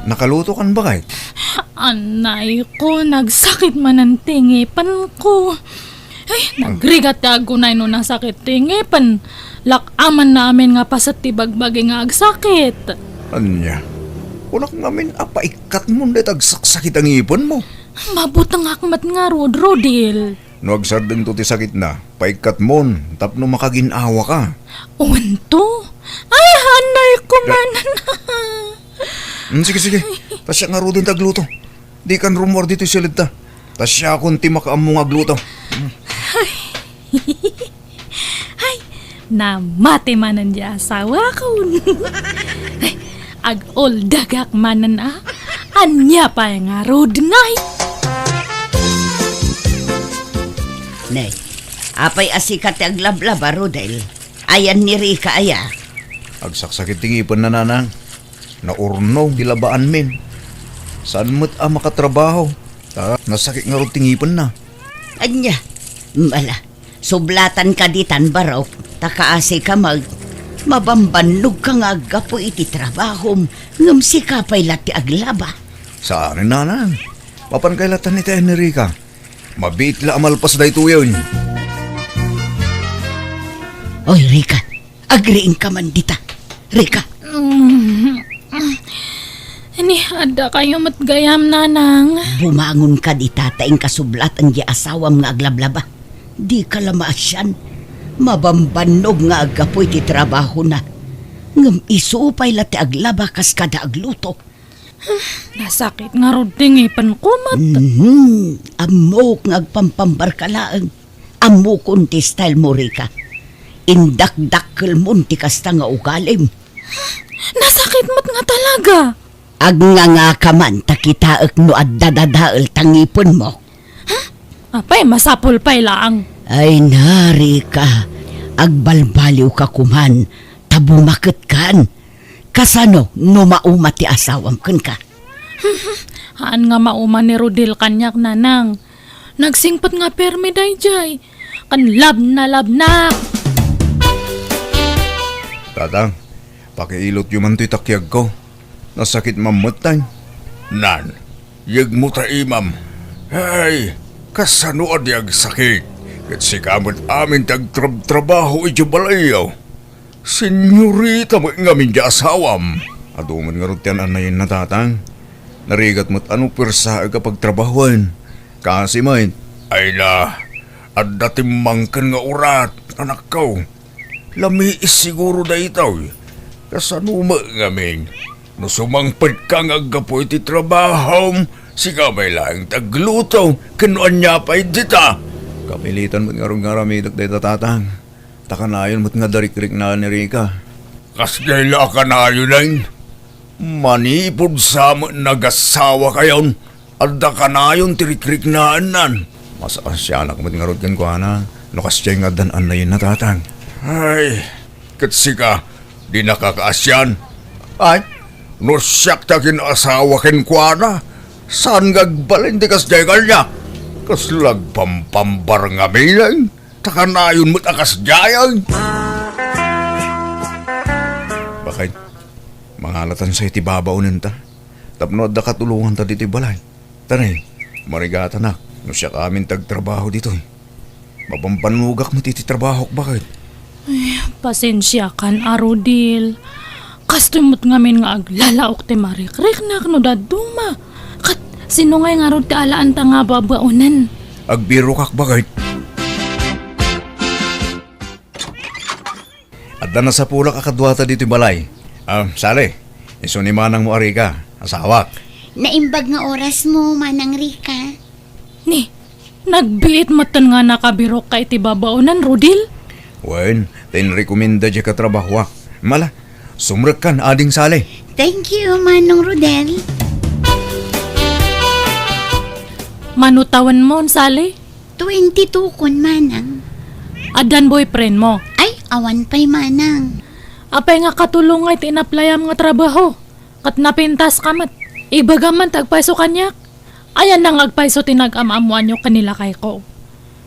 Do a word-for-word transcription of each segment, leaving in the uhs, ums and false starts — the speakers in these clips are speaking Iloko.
Nakalutokan, baket? Anay ko, nagsakit manen ti ngipenko. Ay, nagrigat ti agunay no nasakit ti ngipen. Lak-amanna amin nga paset ti bagbagi nga agsakit. Ania? Kunak ngamin a paikkatmon dayta agsaksakit a ngipenmo. Mabutengak met ngarud, Rodil. No agsardengto ti sakitna, paikkatmon tapno makagin-awaka. Wen to? Ay, anay ko Da- man. Hmm, sige, sige. Ta siak ngaruden ti agluto. Dikan rummuar ditoy siledta. Ta siakon ti makaammo nga agluto. Ay, namati manen ti asawakon. Ay, ag-oldagak manen a. Ania pay ngarud ngay? Ne, apay a sika ti aglablaba, Rodel? Ayan ni Rica aya? Agsaksakit ti ngipenna, nanang. Naurnog ti labaanmin. Saan met a makatrabaho. Ta nasakit ngarud ti ngipenna. Ania? Ala, sublatan ka ditan, barok, ta kaasi ka mag-, mabambannogka nga aggapu iti trabahom, ngem sika pay la ti aglaba. Saan, nanang. Mapan kay latan iti Enrica. Mabiit la a malpas daytoyen. Oy, Rica, agriingka man dita. Rica. Mm. Ni, adda kayo met gayam, nanang. Bumangon ka dita ta inkasublatan di asawam nga aglablaba. Di ka la maasian. Mabambannog nga aggapu iti trabahona. Ngem isu pay la ti aglaba kas kada agluto. Nasakit ngarud ti ngipenko met. Mhm. Ammok nga agpampambarka laeng. Ammokon ti style mo, Rica. Indakdakkelmon ti kasta nga ugalim. Nasakit met nga talaga. Agngangaka man ta kitaek no adda dadael ta ngipenmo. Apay, masapul pay laang. Ay na, Rica, agbalbaliwka koman ta bumaketkan. Kasano no mauma ti asawam kenka? Haan nga mauma ni Rodel kaniak, nanang. Nagsingpet nga permi daydiay. Ken labnalabnak. Tatang, pakiilotyo man toy takiagko. Nasakit mammettay. Nan, yegmo ta imam. Ay, kasano a di agsakit? Ket sika met amin ti agtrabtrabaho idiay balayyo. Senyorita met ngamin ti asawam. Adu met ngarud ti an-annayenna, tatang. Narigat met a no puersaek a pagtrabahoen. Kasi met. Ay na, adda timmangken nga urat, anakko. Lamiis siguro daytoy. Kasano met ngamin? No sumangpetka nga aggapu iti trabahom, sika pay laeng ti agluto, ken no ania pay dita. Kapilitan met ngarud nga aramidek dayta, tatang. Ta kanayon met nga darikriknaan ni Rica. Kasdiay la a kanayonen? Manipud sa met nagasawakayon, adda kanayon ti rikriknaennan. Masaasianak met ngarud kenkuana, no kasdiay nga addan annayenna, tatang. Ay, ket sika, dinaka kaasian? Ay, no siak ti agin-asawa kenkuana, saan nga agbalin ti kasdiay kaniak? Kasla agpampambar ngamin. Ta kanayon met a kasdiay. Baket, mangalatansay ti babaonenta tapno adda katulonganta ditoy balay. Ta ne, marigatanak no siak amin ti agtrabaho ditoy. Mabambannogak met iti trabahok, baket. Ay, pasensiakan a, Rodel. Kastoy met ngamin nga aglalaok ti marikriknak no dadduma. Ket sino ngay ngarud ti alaanta nga babaonen? Agbirokak, baket. Adda nasapulak a kaduata ditoy balay. Ah, Sally, isu ni manangmo a Rica, asawak. Naimbag nga orasmo, Manang Rica. Ni, nagbiit metten nga nakabirokka iti babaonen, Rodel? Wen, ta inrekomenda diay katrabahoak. Mala, sumrekkan, Ading Sally. Thank you, Manong Rodel. Mano tawenmon, Sally? Twenty-two kon, Manang. Addan boyfriendmo? Ay, awan pay, Manang. Apay nga katulong nga iti inaplayam nga trabaho? Ket napintaska met. Ibagam man ti agpayso kaniak. Ayanna nga agpayso ti nag-am-ammoanyo ken ni lakayko.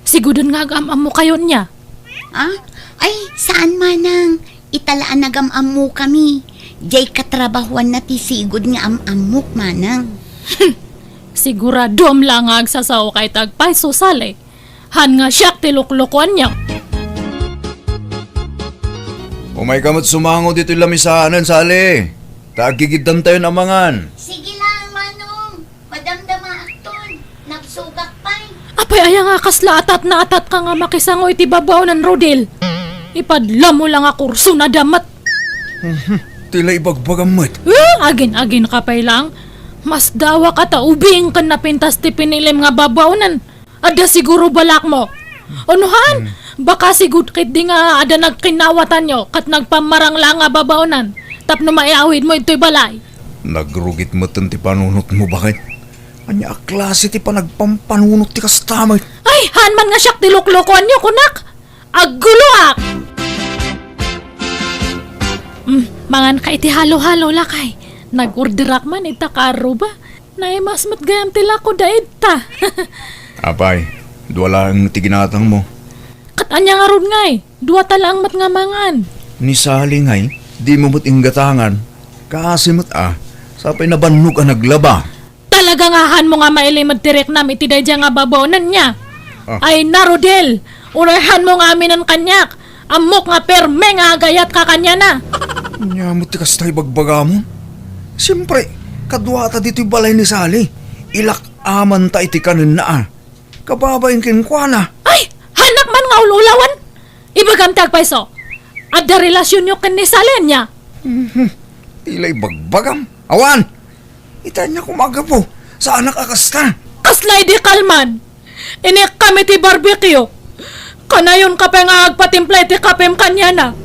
Sigudon nga agam-ammokayo nia. Ah? Ay, saan, Manang. Ita la a nagam-ammokami. Diay katrabahuanna ti sigud nga am-ammok, manang. Siguradom la nga agsasaoka iti agpayso, Sally. Han nga siak ti luklukuanyo. Umayka met sumango ditoy lamisaanen, Sally. Ta agigiddantayon a mangan. Sige lang, Manong. Madamdamaakton. Nagsugak pay. Apay, aya nga kasla atat na atat ka nga makisango iti babaonan, Rodel? Ipadlamo la nga kurso na damat. Mhm. Ti la ibagbagam met. Eh, agin-agin ka pay lang. Mas dawak ata ubing ken napintas ti pinilim nga babaonan. Adda siguro balakmo. Unuhan, hmm, baka sigud ketdi nga adda nagkinnawatanyo ket nagpammarang la nga babaonan tapno maiawidmo idtoy balay. Nagrugit metten ti panunotmo, baket. Ania a klase ti panagpampanunot ti kasta met? Ay, haan man nga siak ti luklukuanyo, kunak! Agguloak! Mm, mangan ka iti halo-halo, lakay. Nag-orderak man ita ka arruba. Naimas met gayam ti lako da ita. Apay, dua laeng ti ginatangmo. Ket ania ngarud ngay? Dua ta laeng met nga mangan. Ni Sally ngay, dimo met inggatangan. Kaasi met a, sapay nabannog a naglaba. Talaga nga hanmo nga mailimed ti riknam iti daydiay nga babaonen niya? Ah. Ay na, Rodel, uray hanmo nga aminen kaniak. Ammok nga perme nga agayat ka kaniana. Ania met ti kasta ibagbagamon? Siempre, kaduata ditoy balay ni Sally. Ilak-amanta iti kanenna a. Kababain kenkuana. Ay, hanak man nga ul-ulawan. Ibagam ti agpayso. Adda relasionyo ken ni Sally ania? Mhm. Ti la ibagbagam. Awan! Ita ania koma a gapu. Saanak a kasta. Kasla idi kalman. Inikkam iti barbecue. Kanayon ka pay nga agpatimpla iti kapem kaniana.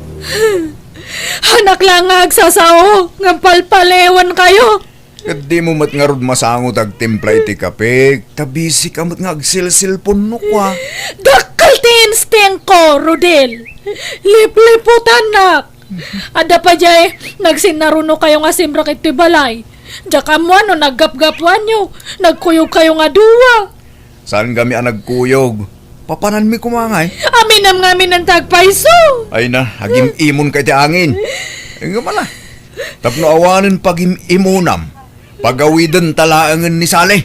Hanak la nga agsasao ngem palpaliwenkayo. Ket dimo met ngarud masango ti agtimpla iti kape, ta busy ka met nga agselselponno kua. Dakkel ti instinct ko, Rodel. Lipliputanak. Adda pay diay nagsinnarunokayo nga simrek iti balay. Diak ammo no naggapgapuanyo, nagkuyogkayo nga dua. Saan kami a nagkuyog? Papananmi koma ngay? Aminem nga aminen ti agpayso. Ay na, agim-imonka iti angin. Ngem ala, tapno awanen pagim-imonam, pagawidenta laengen ni Sally.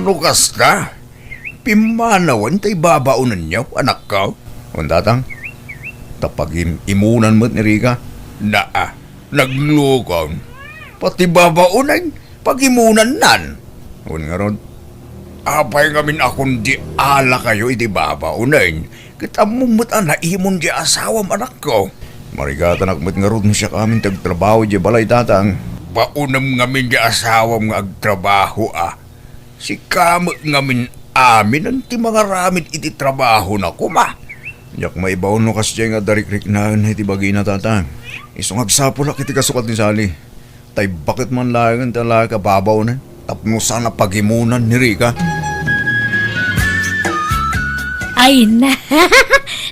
No kasta, pimmanawen ta ibabaonenyo, anakko. Wen, tatang, ta pagim-imonan met ni Rica. Naa, naglukong. Pati babaonen, pagimonannan. Wen ngarud, apay ngamin a kundi alakayo iti babaonen, ket ammom met a naimon ti asawam, anakko. Marigatanak met ngarud no siak amin ti agtrabaho idiay balay, tatang. Baonem ngamin ti asawam nga agtrabaho a. Sika met ngamin aminen ti mangaramid iti trabahona koma. Diak maibaon no kasdiay nga adda rikriknaenna iti bagina, tatang. Isu nga agsapulak iti kasukat ni Sally. Tay baket man laengen ti alaka babaonen tapno saan a pagimonan ni Rica. Ay na,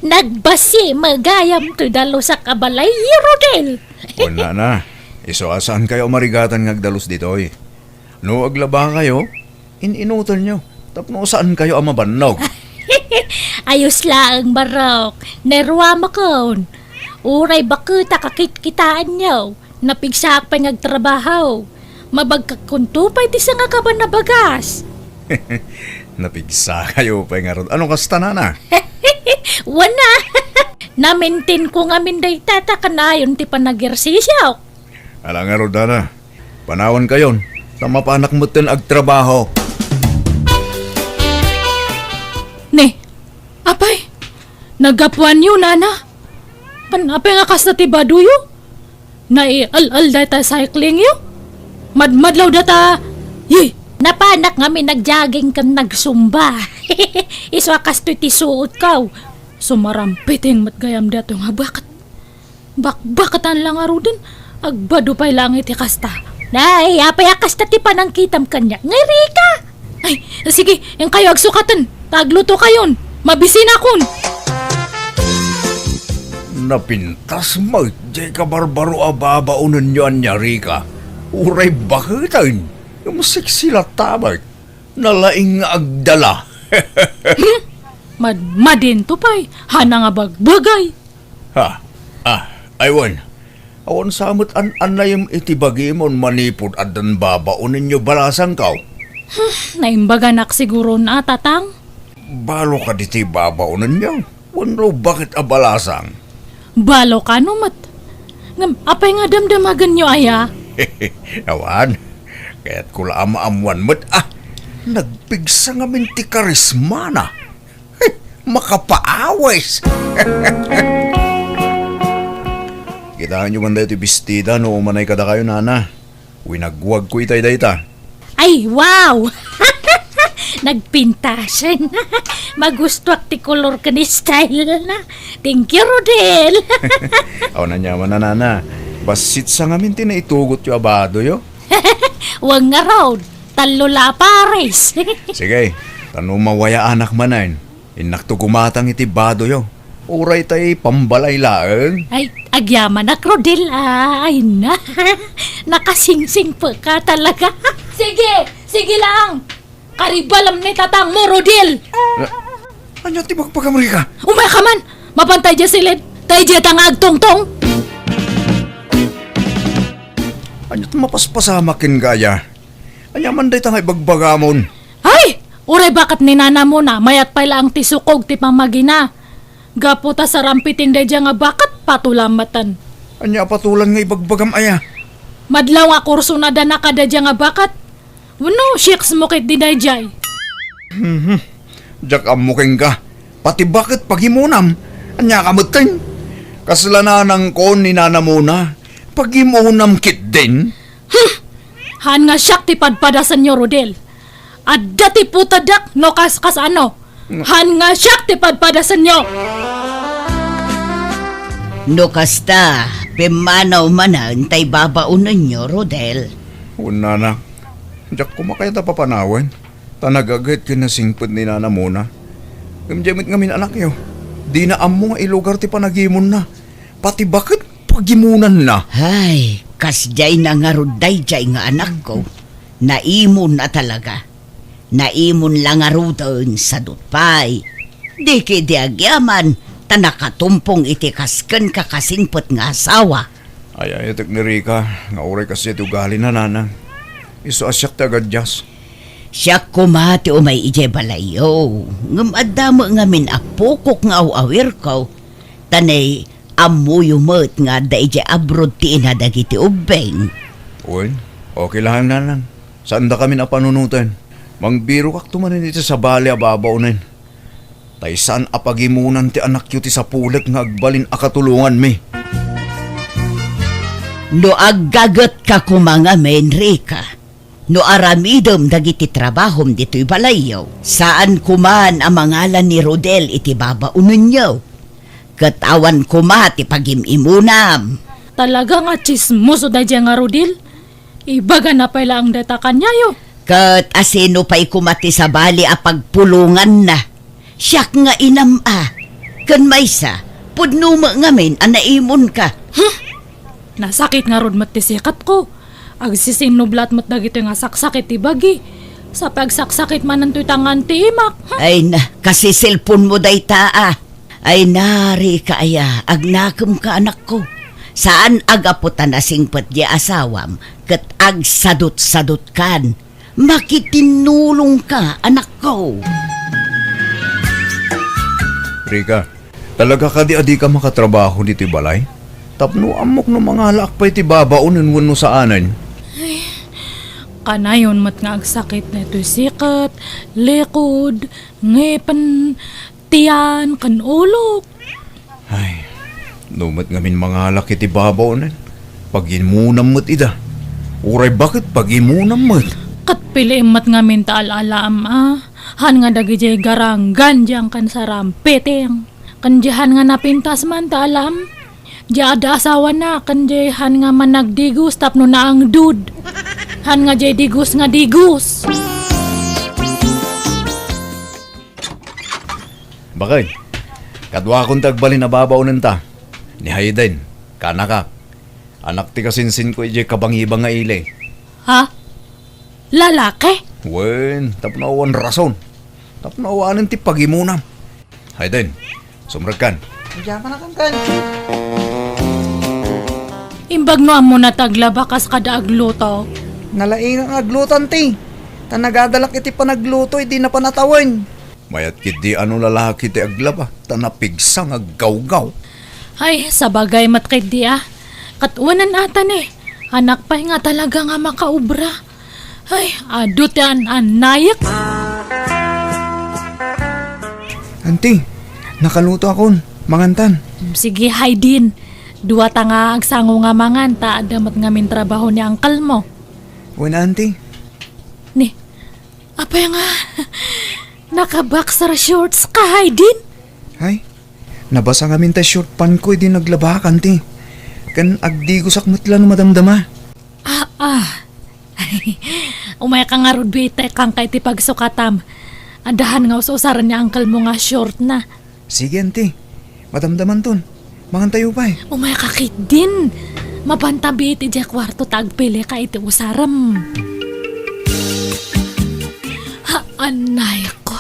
nagbasi magayam ti dalusak a balay, Rodel. Wen, nana, isu a saankayo a marigatan nga agdalus ditoy. No aglabakayo, in-inutanyo tapno saankayo a mabannog. Ayos laeng, Barok. Naruamakon. Uray baket a kakitkitaenyo. Napigsaak pay nga agtrabaho. Mabagkakkonto pay ti sangakaban a bagas. Napigsakayo pay ngarud. Ano kasta, nana? Wen a. Namintinko ngamin dayta ta kanayon ti panagersisiok. Ala ngarud, nana. Panawankayon, ta mapanak metten agtrabaho. Ne, apay, naggapuanyo, nana? Pan, apay nga kasta ti badoyo? Naial-al dayta cyclingyo? Madmadlaw data, yi! Napanak ngamin nag-jogging ken nagsumba. Isu a kastoy ti suotko. Sumarampiting met gayam daytoy nga baket. Bakbakatan la ngaruden, agbado pay laeng iti kasta. Nay, apay a kasta ti panangkitam kaniak, nga Rica? Ay, sige, inkayo agsukaten, ta aglutokayon, mabisinakon. Napintas met diay kabarbaro a babaonenyo ania, Rica. Uray baketen, ngem sexy latta met. Nalaing nga agdala. Hmm? Madmadinto pay, hana nga bagbagay. Ha? Ah, aywan. Awan sa met an-annayem iti bagimon manipud addan babaonenyo balasangko. Hmm, naimbaganak siguron a, Tatang. Balo kadi ti babaonenyo? Wenno baket a balasang? Balo kano met. Ngem, apay nga damdamagenyo aya? Awan. Kayatko la a maammuan met a nagpigsa ngamin ti karismana. Makapaawis! Kitaenyo man daytoy bestida no umanay kadakayo, nana. Winagwagko itay dayta. Ay, wow! Nagpintasen. Magustuak ti kolor ken style na. Thank you, Rodel. Aw, nanyaman na, nana. Bassit sa ngamin ti naitugotyo a badoyo. Wen ngarud, tallo la a pares. Sige, ta no mawayaanak manen, innakto gumatang iti badoyo. Uray tay pambalay laeng. Ay, agyamanak, Rodel, ah. Ay na. Nakasingsingpet ka talaga. Sige, sige lang. Karibalam ni tatangmo, Rodel. Ah, ania ti bagbagam, Rika? Umay ka man. Mapantay dia silid. Tay dia ta nga agtungtong. Ania ti mapaspasamak ken gaya? Ania man dayta nga ibagbagamon? Ay! Uray baket ni nanamona, mayat pay laeng ti sukog ti pamagina. Gapu ta sarampiteng daydiay nga baket, patolan metten. Ania a patolan nga ibagbagam aya? Madlaw nga kurso nadana kadaydiay nga baket. Wenno, siyeks mo ketdi daydiay. Mhm. Diak ammo kenka. Pati baket pagimonam. Ania ka metten? Kasla nanangko ni nanamona. Pagimonam ketdin? Hmm! Haan nga siak ti padpadasenyo, Rodel. Adda ti putadak no kas-, kasano. Haan nga siak ti padpadasenyo. No kasta, pimmanaw manen tay babaonenyo, Rodel. Wen, nana. Diak koma kayat a papanawen. Ta nagaget ken nasingpet ni nanamona. Ngem diay met ngamin anakyo. Dina ammo nga ilugar ti panagimonna. Pati baket pagimonanna. Ay, kasdiay na ngarud daydiay nga anakko. Naimon a talaga. Naimon la ngaruden, sadut pay. Di ketdi agyaman, ta nakatumpong iti kas kenka kasingpet nga asawa. Ay-ayatek ni Rika nga uray kasdiay ti ugalina, nanang. Isu a siak ti agadias. Siak koma ti umay idiay balayyo, ngem adda met ngamin a pukok nga aw-awirko, ta nay ammoyo met nga adda idiay abroad ti ina dagiti ubbing. Wen, okay laeng, nanang. Saandakamin a panunoten. Mangbirokakto manen iti sabali a babaonen. Tay saan a pagimonan ti anakyo ti sapulek nga agbalin a katulonganmi. No aggagetka koma ngamin, Rika, no aramidem dagiti trabahom ditoy balayyo, saan koman a mangalan ni Rodel iti babaonenyo, ket awan koma ti pagim-imonam. Talaga nga tsismoso daydiay nga Rodel. Ibagana pay laeng dayta kaniayo. Ket asino pay koma ti sabali a pagpulonganna? Siak nga inam a. Ken maysa, pudno met ngamin a naimonka. Huh! Nasakit ngarud met ti sikatko. Agsisinnublat met dagitoy nga saksakit ti bagi. Sa pagsaksakit manen toy tangan ti imak. Huh! Ay na, kasi cellphone mo dayta a. Ay na, Rika aya, agnakemka, anakko. Saan a gapu ta nasingpet di asawam ket agsadutsadutkan. Makitinnulongka, anakko. Rika, talaga kadi a dika makatrabaho ditoy balay? Tapno ammok no mangalaak pay ti babaonen wenno saanen. Ay, kanayon met nga agsakit daytoy sikat, likod, ngipen, tiyan, ken ulok. Ay, no met ngamin mangalak iti babaonen, pagimonam met ida. Uray baket, pagimonam met. Ket piliem met ngamin ta al-alaam a. Haan nga dagidiay garanggan diyan ken sarampiteng. Ken diay haan nga napintas man ta alaam. Diay adda asawana, ken diay haan nga managdigos tapno naangdud. Haan nga diay digos nga digos. Bakay, kaduakon ti agbalin a babaonenta. Ni Hayden, kanakak. Anak ti kasinsinko idiay kabangibang nga ili. Ha? Lalaki? Wen, tapno awan rason. Tapno awanen ti pagimonam. Hayden, sumrekkan. Diyan ka na, Kankan. Imbag no ammona ti aglaba kas kada agluto. Nalaing nga agluto, anti. Ta nagadalak iti panagluto, idi napan a tawen. Mayat ketdi a no lalaki ti aglaba, ta napigsa nga aggawgaw. Ay, sabagay met ketdi a. Ket wen ata ni, anak pay nga talaga nga makaobra. Ay, adu ti an-annayek. Anti, nakaluto akon. Mangantan. Sige, Hayden. Duata nga agsango nga mangan, ta adda met ngamin trabaho ni uncle mo. Wen, anti. Ni, apay nga, naka-boxer shorts ka, Hayden? Ay, nabasa ngamin ta short pant ko idi naglabak, anti. Ken agdigosak met la no madamdama. Ah, ah. Umayka ngarud, bi, itekka iti pagsukatam. Addahan nga us-usaren ni uncle mo nga short na. Sige, anti. Madamdamanton. Mangantayo pay. Umayka ketdin. Mapanta, bi, iti diay kuarto ta agpilika iti usarem. Ha, annay ko.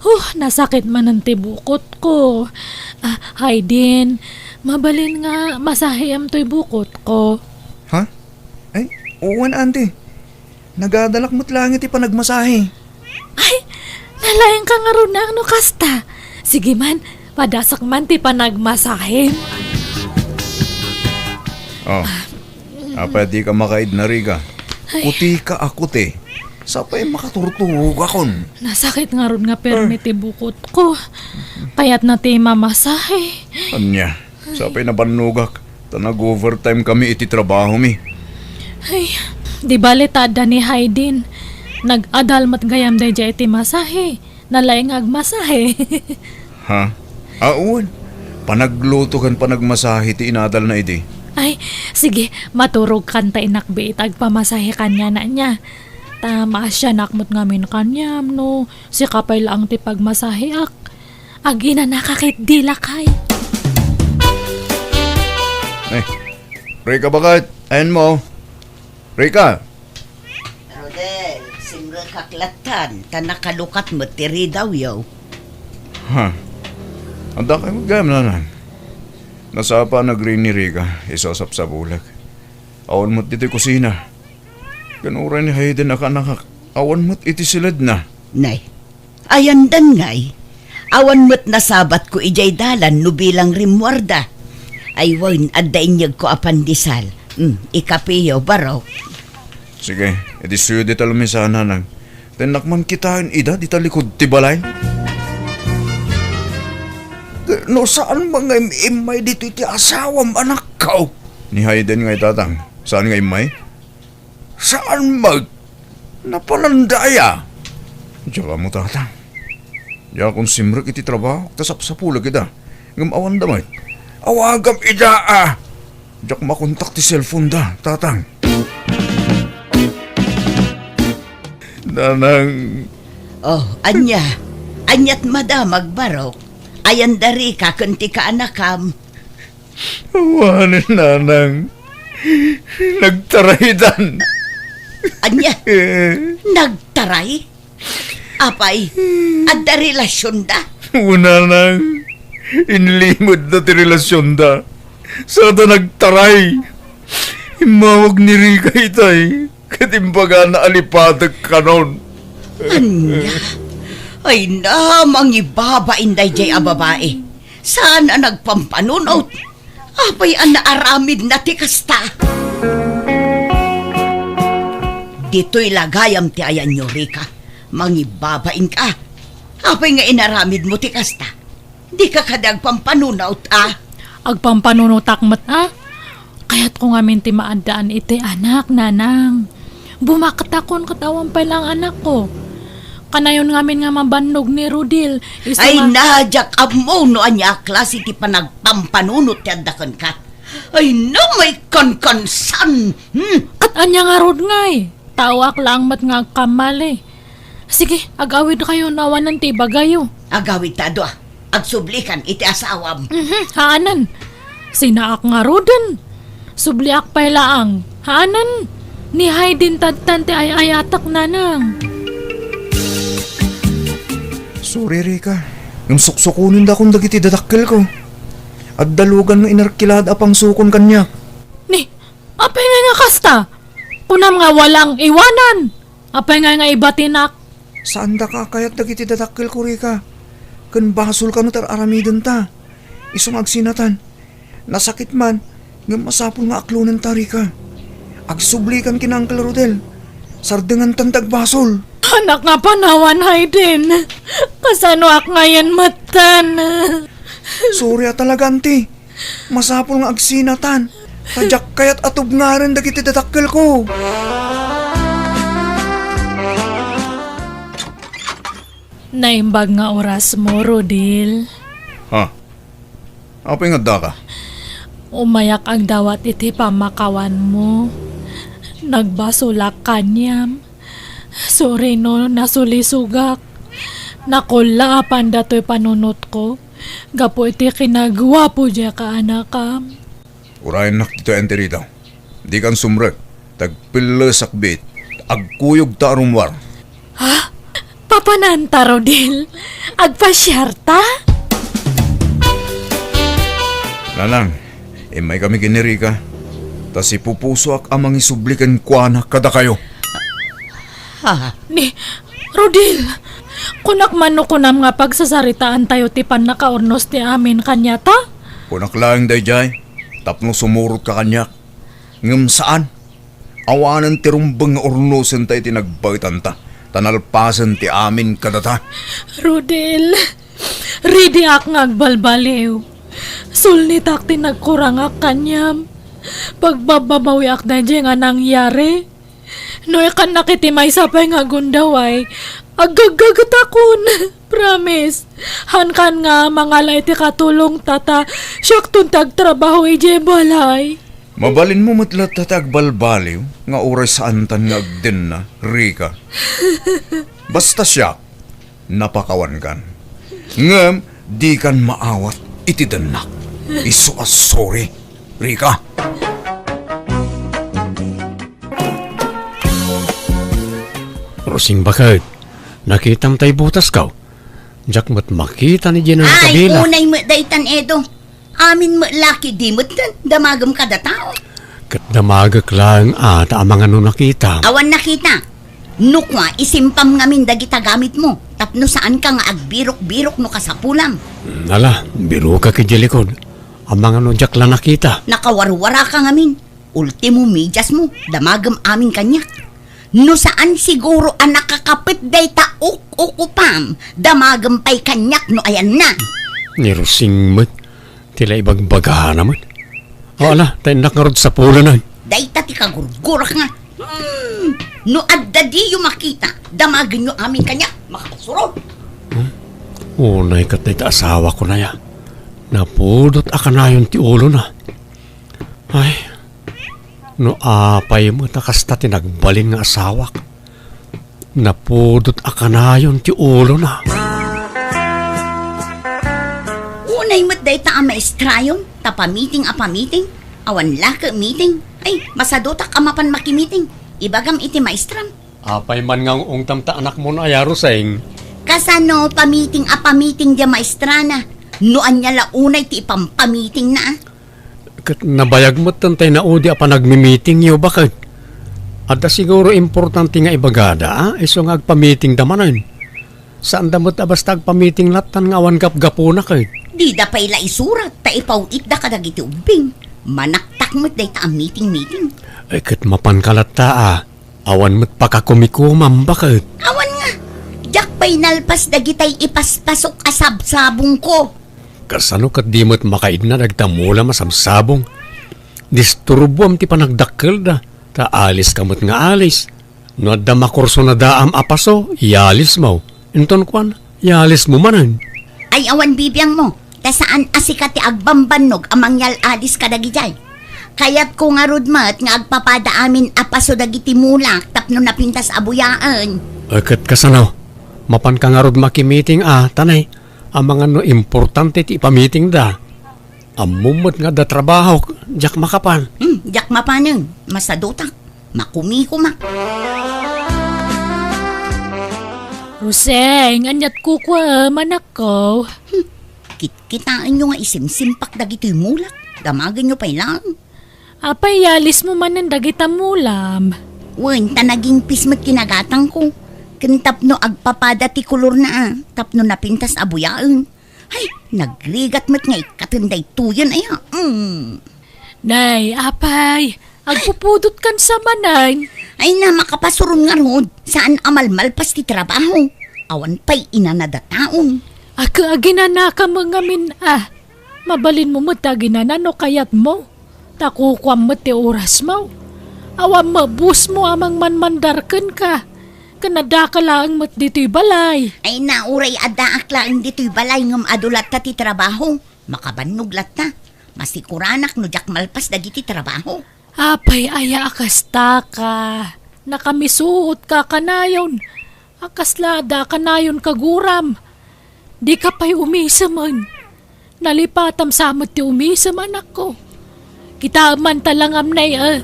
Huh, nasakit manen ti bukot ko. Ah, Hayden, mabalin nga masahem toy bukot ko. Ha? Ay, wen, anti. Nagadalak met laeng iti panagmasahe. Ay, nalaingka ngarud no kasta. Sige man, padasak man ti panagmasahe. Oh, apay dika makaidna, Rica? Ay. Kutika a kuti. Sapay makaturtugakon. Nasakit ngarud nga permi ti bukot ko. Kayatna ti mamasahe. Ania? Sapay nabannogak, ta nag-overtime kami iti trabahomi. Ay, di bale ta adda ni Hayden. Nag-adal met gayam daydiay iti masahe. Nalaing nga agmasahe. Ha? Awan. Panagluto ken panagmasahe ti inadalna idi. Ay, sige, maturogkan ta inakbi iti agpamasahe kaniana nia. Ta maasianak met ngamin kaniam no sika pay laeng ti pagmasaheak. Aginanaka ketdi, lakay. Eh, Rica, baket? Ayanmo? Rica? Rodel, simrekak lattan, ta nakalukat met ti ridawyo. Ha? Adda kay met gayam, nanang? Nasapa a nagrin ni Rica, isu a sapsapulek. Awan met ditoy kusina. Ken uray ni Hayden a kaanakak, awan met iti siledna. Nay, ayandan ngay. Awan met nasabatko idiay dalan no bilang rimmuarda. Ay wen, adda inyegko a pandesal. Hmm, ikapeyo, barok. Sige, iti suyo dita lamesa, nanang. Tennak man kitaen ida dita likud ti balay. No saan man nga im-immay ditoy ti asawam, anakko? Ni Hayden ngay, tatang. Saan nga immay? Saan met? Napalandaya. Diak ammo, tatang. Diakon simrek iti trabaho, ta sapsapulek ida. Ngem awanda met. Awagam ida, a. Diak makontak ti cellphone da, tatang. Nanang. Oh, ania? Aniat madamag, barok? Ayan da Rica ken ti kaanakam. Awanen, nanang. Nagtaraydan. Ania? Nagtaray? Apay, adda relasionda? Wen, nanang. Inlimedda ti relasionda. Sada nagtaray. Immawag ni Rica itay. Ket imbagana a lipatek kanon. Ania? Ay na, mangibabain daydiay a babai. Saan a nagpampanunot? Apay a naaramidna ti kasta? Ditoy la gayam ti ayanyo, Rica. Mangibabainka. Apay nga inaramidmo ti kasta? Dika kadi agpampanunot, a? Agpampanunotak met, a? Kayatko ngamin ti maaddaan iti anak, nanang. Bumaktakon ket awan pay laeng anakko. Kanayon ngamin nga mabannog ni Rodel, isu Ay nga na, diak ammo no ania a klase ti panagpampanunot ti adda kenka. Ay na, maikankansan! Hmm? Ket ania ngarud ngay? Taoak laeng met nga agkammali. Sige, agawidkayo no awanen ti ibagayo. Agawidta a dua. Agsublikan iti asawam. Mhm, haanen. Sinaak ngaruden. Subliak pay laeng. Haanen. Ni Hayden tattan ti ay-ayatek, nanang. Sorry, Rica. Suksukonendakon dagiti dadakkelko. Adda lugan nga inerkilada a pangsukon kaniak. Ni, apay ngay nga kasta? Kunam nga walang iwanan. Apay ngay nga ibatinak? Saandaka a kayat dagiti dadakkelko, Rika. Ken basolka no tar-aramidenta. Isu nga agsinatan. Nasakit man, ngem masapul nga aklonenta, Rika. Agsublikan ken Uncle Rodel. Sardengantan ti agbasol. Anak nga panawan, Hayden. Kasanoak ngayen metten? Sorry a talaga, Auntie. Masapul nga agsinatan. Ta diak kayat a tubngaren dagiti dadakkelko. Naimbag nga orasmo, Rodel. Ha? Apay nga addaka? Umayak agdawat iti pammakawanmo. Nagbasolak kaniam. Sorry no nasulisogak. Nakullaapan datoy panunotko gapu iti kinaguapo diay kaanakam. Urayennak ditoy, Auntie Rita. Dikan sumrek, ta agpellesak biit, agkuyogta a rummuar. Ha? Papananta, Rodel? Agpasiarta? Nanang, immaykami ken ni Rika, ta sipupusoak a mangisubli kenkuana kadakayo. Ha? Ni, Rodel, kunak man no kunam nga pagsasaritaantayo ti pannakaurnos ti amin kaniata? Kunak laeng daydiay, tapno sumurotka kaniak. Ngem saan. Awanen ti rumbeng nga urnosenta iti nagbaetanta, ta nalpasen ti amin kadata. Rodel, ridiak nga agbalbaliw. Sulnitak ti nagkurangak kaniam. Pagbabbabawiak daydiay nga nangyari. No ikannak iti maysa pay nga gundaway, aggaggagetakon. Promise. Hankan nga mangala iti katulongta ta siakton ti agtrabaho idiay balay. Mabalinmo met latta ti agbalbaliw nga uray saantan nga agdenna, Rika. Basta siak, napakawankan. Ngem dikan maawat iti dennak. Isu a sorry, Rika. Rosing, baket, nakitam tay butasko? Diak met makita ni Jenna. Ay, nakabila. Unay met daytan, Edo. Amin met laki, di met damagem kadatayo. Ket damagek laeng a ta amangan no nakita. Awan nakita. No kua, isimpam ngamin dagita gamitmo, tapno saanka nga agbirok-birok no kasapulam. Ala, birokak idiay likod. Amangan no diak la nakita. Nakawarwaraka ngamin. Ultimo, mediasmo, damagem amin kaniak. No saan siguro a nakakapet dayta uk-ukupam, damagem pay kaniak no ayanna. Ni Rosing met, ti la ibagbagana met. O, ala, ta innak ngarud sapulenen. Dayta ti kagurgurak nga. Hmm, no adda diyo makita, damagenyo amin kaniak, makapasuro. Hmm? Unay ket dayta asawako aya. Napudot a kanayon ti ulona. Ay, no apay met a kasta ti nagbalin nga asawak. Napudot a kanayon ti ulona. Unay met dayta a maestrayon, ta pamiting a pamiting, awan lake meeting. Ay, masadutak a mapan makimiting. Ibagam iti maestram. Apay man nga ung-ungtam ta anakmo no aya, Rosing? Kasano pamiting a pamiting diay maestrana? No ania la unay ti ipampamitingna, a? Ket nabayag met tay naudi a panagmimitingyo, baket. Adda siguro importante nga ibagada, a? Isu nga agpamitingda manen. Saanda met a basta agpamiting lattan nga awan gapgapuna, ket. Dida pay la isurat ta ipaw-itda kadagiti ubbing. Manaktak met dayta a miting-miting. Ay, ket mapanka latta, a. Awan met pakakumikomam, baket. Awan nga. Diak pay nalpas dagitay ipaspasok a sabsabongko. Kasano ket di met makaidna dagita mulam a sabsabong? Disturbuam ti panagdakkelda, ta aliska met nga alis. No adda makursunadaam a paso, ialismo. Inton kuan, ialismo manen. Ay, awan bibiangmo, ta saan a sika ti agbambannog a mangyal-alis kadagidiay. Kayatko ngarud met nga agpapada amin a paso dagiti mulak tapno napintas a buyaen. E, ket kasano? Mapanka ngarud makimiting a, tanay, amangan no importante ti ipamitingda. Ammom met nga adda trabahok, diak makapan. Hmm, diak mapanen. Masadutak. Makumikomak. Roseng, aniat kukuam, anakko? Hmm. Kitkitaenyo nga isimsimpak dagitoy mulak. Damagenyo pay laeng. Apay, ialismo manen dagita mulam? Wen, ta nagingpis met ti nagatangko. Ken tapno agpapada ti kolorna a, tapno napintas a buyaen. Ay, nagrigat met nga ikkaten daytoyen aya. Mm. Nay, apay, agpupudot kan sa manen. Ay na, makapasuron ngarud. Saan a malmalpas ti trabaho. Awan pay inanada taon. Ag-, aginanaka met ngamin a. Mabalinmo met ti aginana no kayatmo. Ta kukuam met ti orasmo. Awan mabusmo a mangmanmandar kenka. Ken addaka laeng met ditoy balay. Ay na, uray addaak laeng ditoy balay ngem adu latta ti trabaho. Makabannog latta. Masikuranak no diak malpas dagiti trabaho. Apay aya a kasta ka? Nakamisuot ka kanayon. A kasla adda kanayon kaguram. Dika pay umisemen. Nalipatam sa met ti umisem, anakko. Kitaem man ta langam nay, eh.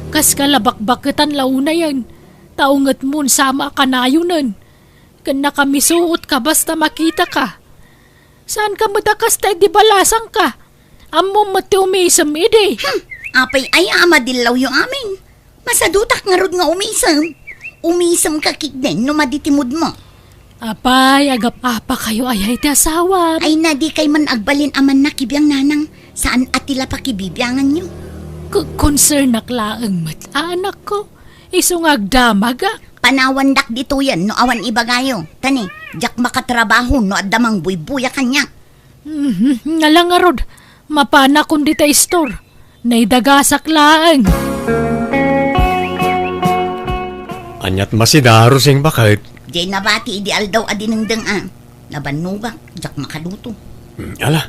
Kas ka la bakbaketan la unayen. Ta ungetmon sama a kanayonen. Ken nakamisuot ka basta makita ka. Saan ka met a kasta idi balasang ka? Ammom met ti umisem idi. Hmm, apay aya a madillawyo amin? Masadutak ngarud nga umisem. Umisem ka ketdin no madi ti moodmo. Apay, agap-apa kayo aya iti asawam? Ay na, dikay man agbalin a mannakibiang, nanang. Saan a ti la pakibibianganyo? K-, concernak laeng met, anakko. Isu nga agdamagak. Panawandak ditoyen no awan ibagayo. Tani, diak makatrabaho no adda mangbuybuya kaniak. Mhm, nga la ngarud, mapanakon dita istor. Naidagasak laeng. Aniat masida, Roseng, baket? Diay nabati idi aldaw a dinengdeng a. Nabannogak, diak makaluto. Hmm, ala,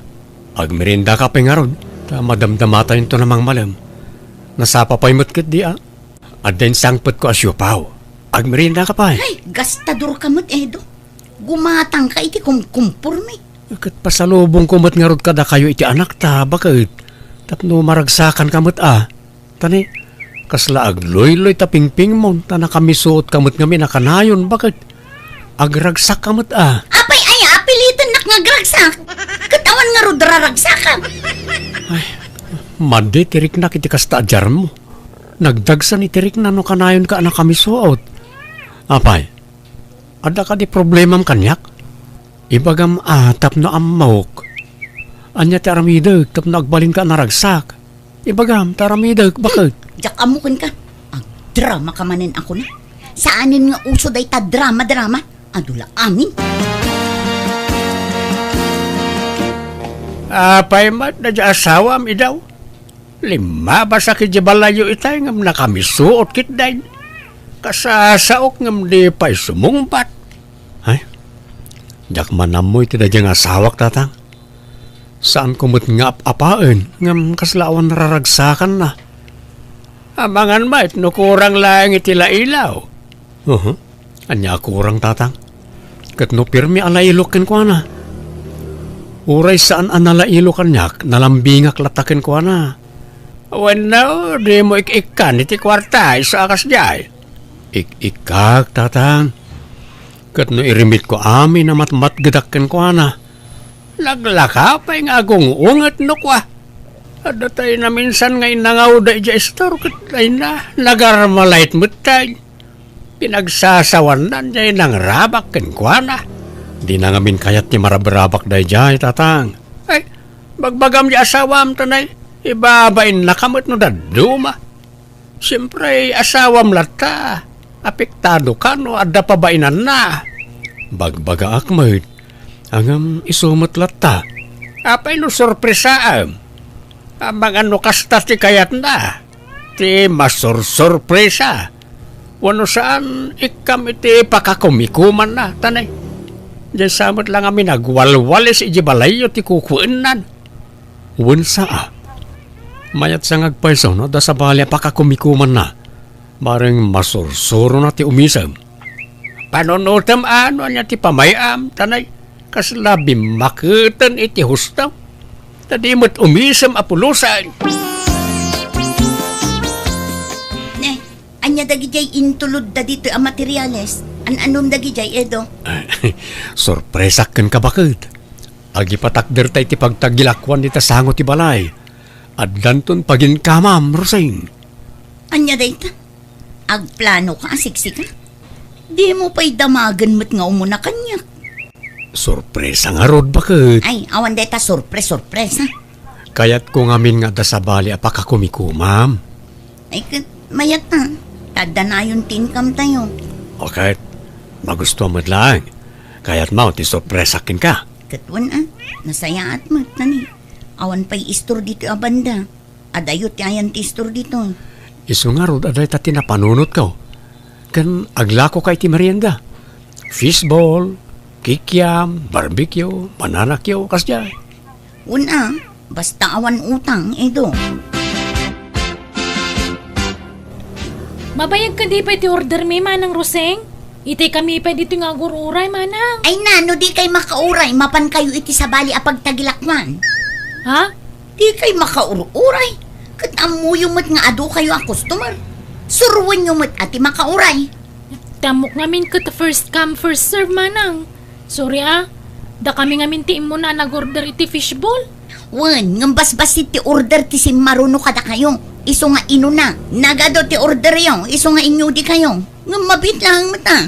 agmerienda ka pay ngarud, ta madamdamatayon to a mangmalem. Nasapa pay met ketdi a. Adda insangpetko a siopaw. Agmerienda ka pay. Ay, gastador ka met, Edo. Gumatang ka iti kumkumpormi. Ket pasalubongko met ngarud kadakayo iti anakta, baket. Tapno maragsakan ka met a. Tani, kasla agluyloy ta pingpingmon, ta nakamisuot ka met ngamin a kanayon, baket. Agragsak ka met a. Apay aya a pilitennak nga agragsak? Ket awan ngarud raragsakak. Ay, madi ti riknak iti kasta a diarmo. Nagdagsan iti rikna no kanayon ka a nakamisuot. Apay, adda kadi problemam kaniak? Ibagam a tapno ammok. Ania ti aramidek tapno agbalin ka a naragsak? Ibagam ta aramidek, baket? Diak ammo kenka. Agdrama ka manen a kuna. Saanen nga uso dayta drama-drama. Adu la amin. Apay met daydiay asawam, Edo? Limmabasak idiay balayyo itay ngem nakamisuot ketdin. Kasasaok ngem di pay sumungbat. Ay, diak man ammo iti daydiay nga asawak, tatang. Saanko met nga ap-apaen ngem kasla awan raragsakanna. Amangan met no kurang laeng iti lailaw. Uhu. Ania a kurang, tatang? Ket no pirmi a lailok kenkuana? Uray saan a nalailok kaniak, nalambingak latta kenkuana. Wenno, dimo ik-ikkan iti kuarta, isu a kasdiay? Ik-ikkak, tatang. Ket no irimitko amin a matmatgedak kenkuana, naglaka pay nga agung-unget no kua. Adda tay naminsan nga innangawda idiay istor ket ay na, nagarmalait met tay. Pinagsasawandan jay nangrabak kenkuana. Dina ngamin kayat ti marabrabak dayjay, tatang. Ay, bagbagam jay asawam, tanay, ibabainna ka met no dadduma. Siempre, asawam latta. Apektado ka no adda pabainanna. Bagbagaak met. Ngem isu met latta. Apay no sorpresaem? Amangan no kasta ti kayatna, ti masursurpresa. Wenno saan, ikkam iti pakakumikumanna, tanay. Diay sa met la ngamin agwalwalis idiay balayyo ti kukuennan. Wen saa. Mayat sa nga agpayso no adda sabali a pakakumikumanna. Bareng masursurona ti umisem. Panunotem a no ania ti pamay-am, tanay, kasla bimmaketen iti husto. Ta di met umisem a pulosan. Ne, ania dagidiay intulodda ditoy a materiales? An-anom dagidiay, Edo? Sorpresak kenka, baket. Agipatakderta iti pagtagilakuan dita sango ti balay. Addanton paginkamam, Roseng. Ania dayta? Agplanoka a siksika? Dimo pay damagen met nga umuna kaniak. Sorpresa ngarud, baket. Ay, awan dayta sorpres-sorpresa. Kayatko ngamin nga adda sabali a pakakumikumam. Ay, ket mayat ta. Ta adda nayon ti income tayo. Okay. Magustuam met laeng. Kayatmo ti sorpresa kenka. Ket wen a, nasayaat met, nani. Awan pay istor ditoy a banda. Adayo ti ayan ti istor ditoy. Isu ngarud a dayta ti napanunotko. Ken aglakoka iti merienda. Fishball, kikiam, barbecue, banana cue, kasdiay. Wen a, basta awan utang, Edo. Mabayag kadi pay ti order mi, Manang Roseng? Itay kami pay ditoy nga agur-uray, Manang. Ay na, no di kay makauray, mapan kayo iti sabali a pagtagilakuan. Ha? Di kay makaururay. Ket ammoyo met nga adu kayo a customer. Suruenyo met a ti makauray. Ti ammok ngamin ket first come, first serve, Manang. Sorry, ah. Da kami ngamin ti immuna a nag-order iti fishball. Wen, ngem basbassit ti order ti simmaruno kadakayo. Isu nga inuna, nagadu ti orderyo, isu nga inyudi kayo. Ngem mabiit laeng met, ah.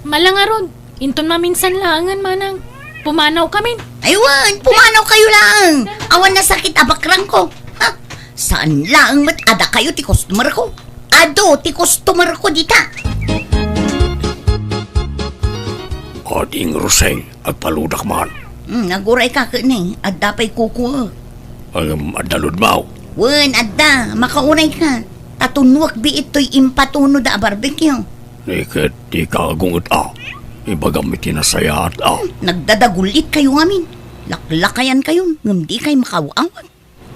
Ala ngarud, inton maminsan laengen, Manang. Pumanaw kamin. Ay, wen, pumanaw kayo laeng. Awan nasakit a bakrangko. Ha? Saan laeng met a dakayo ti customer ko. Adu ti customer ko dita. Ading Roseng, agpaludak man. Hmm, aguray ka ket ni, adda pay kukuek. Ngem adda ludmaw? Wen, adda, makauray ka. Ta tunuek biit toy impatunoda a barbecue. Ni ket dika agunget a. Ibagam iti nasayaat a. Hmm, nagdadagul-it kayo ngamin. Laklakayan kayon, ngem di kay makaw-awat.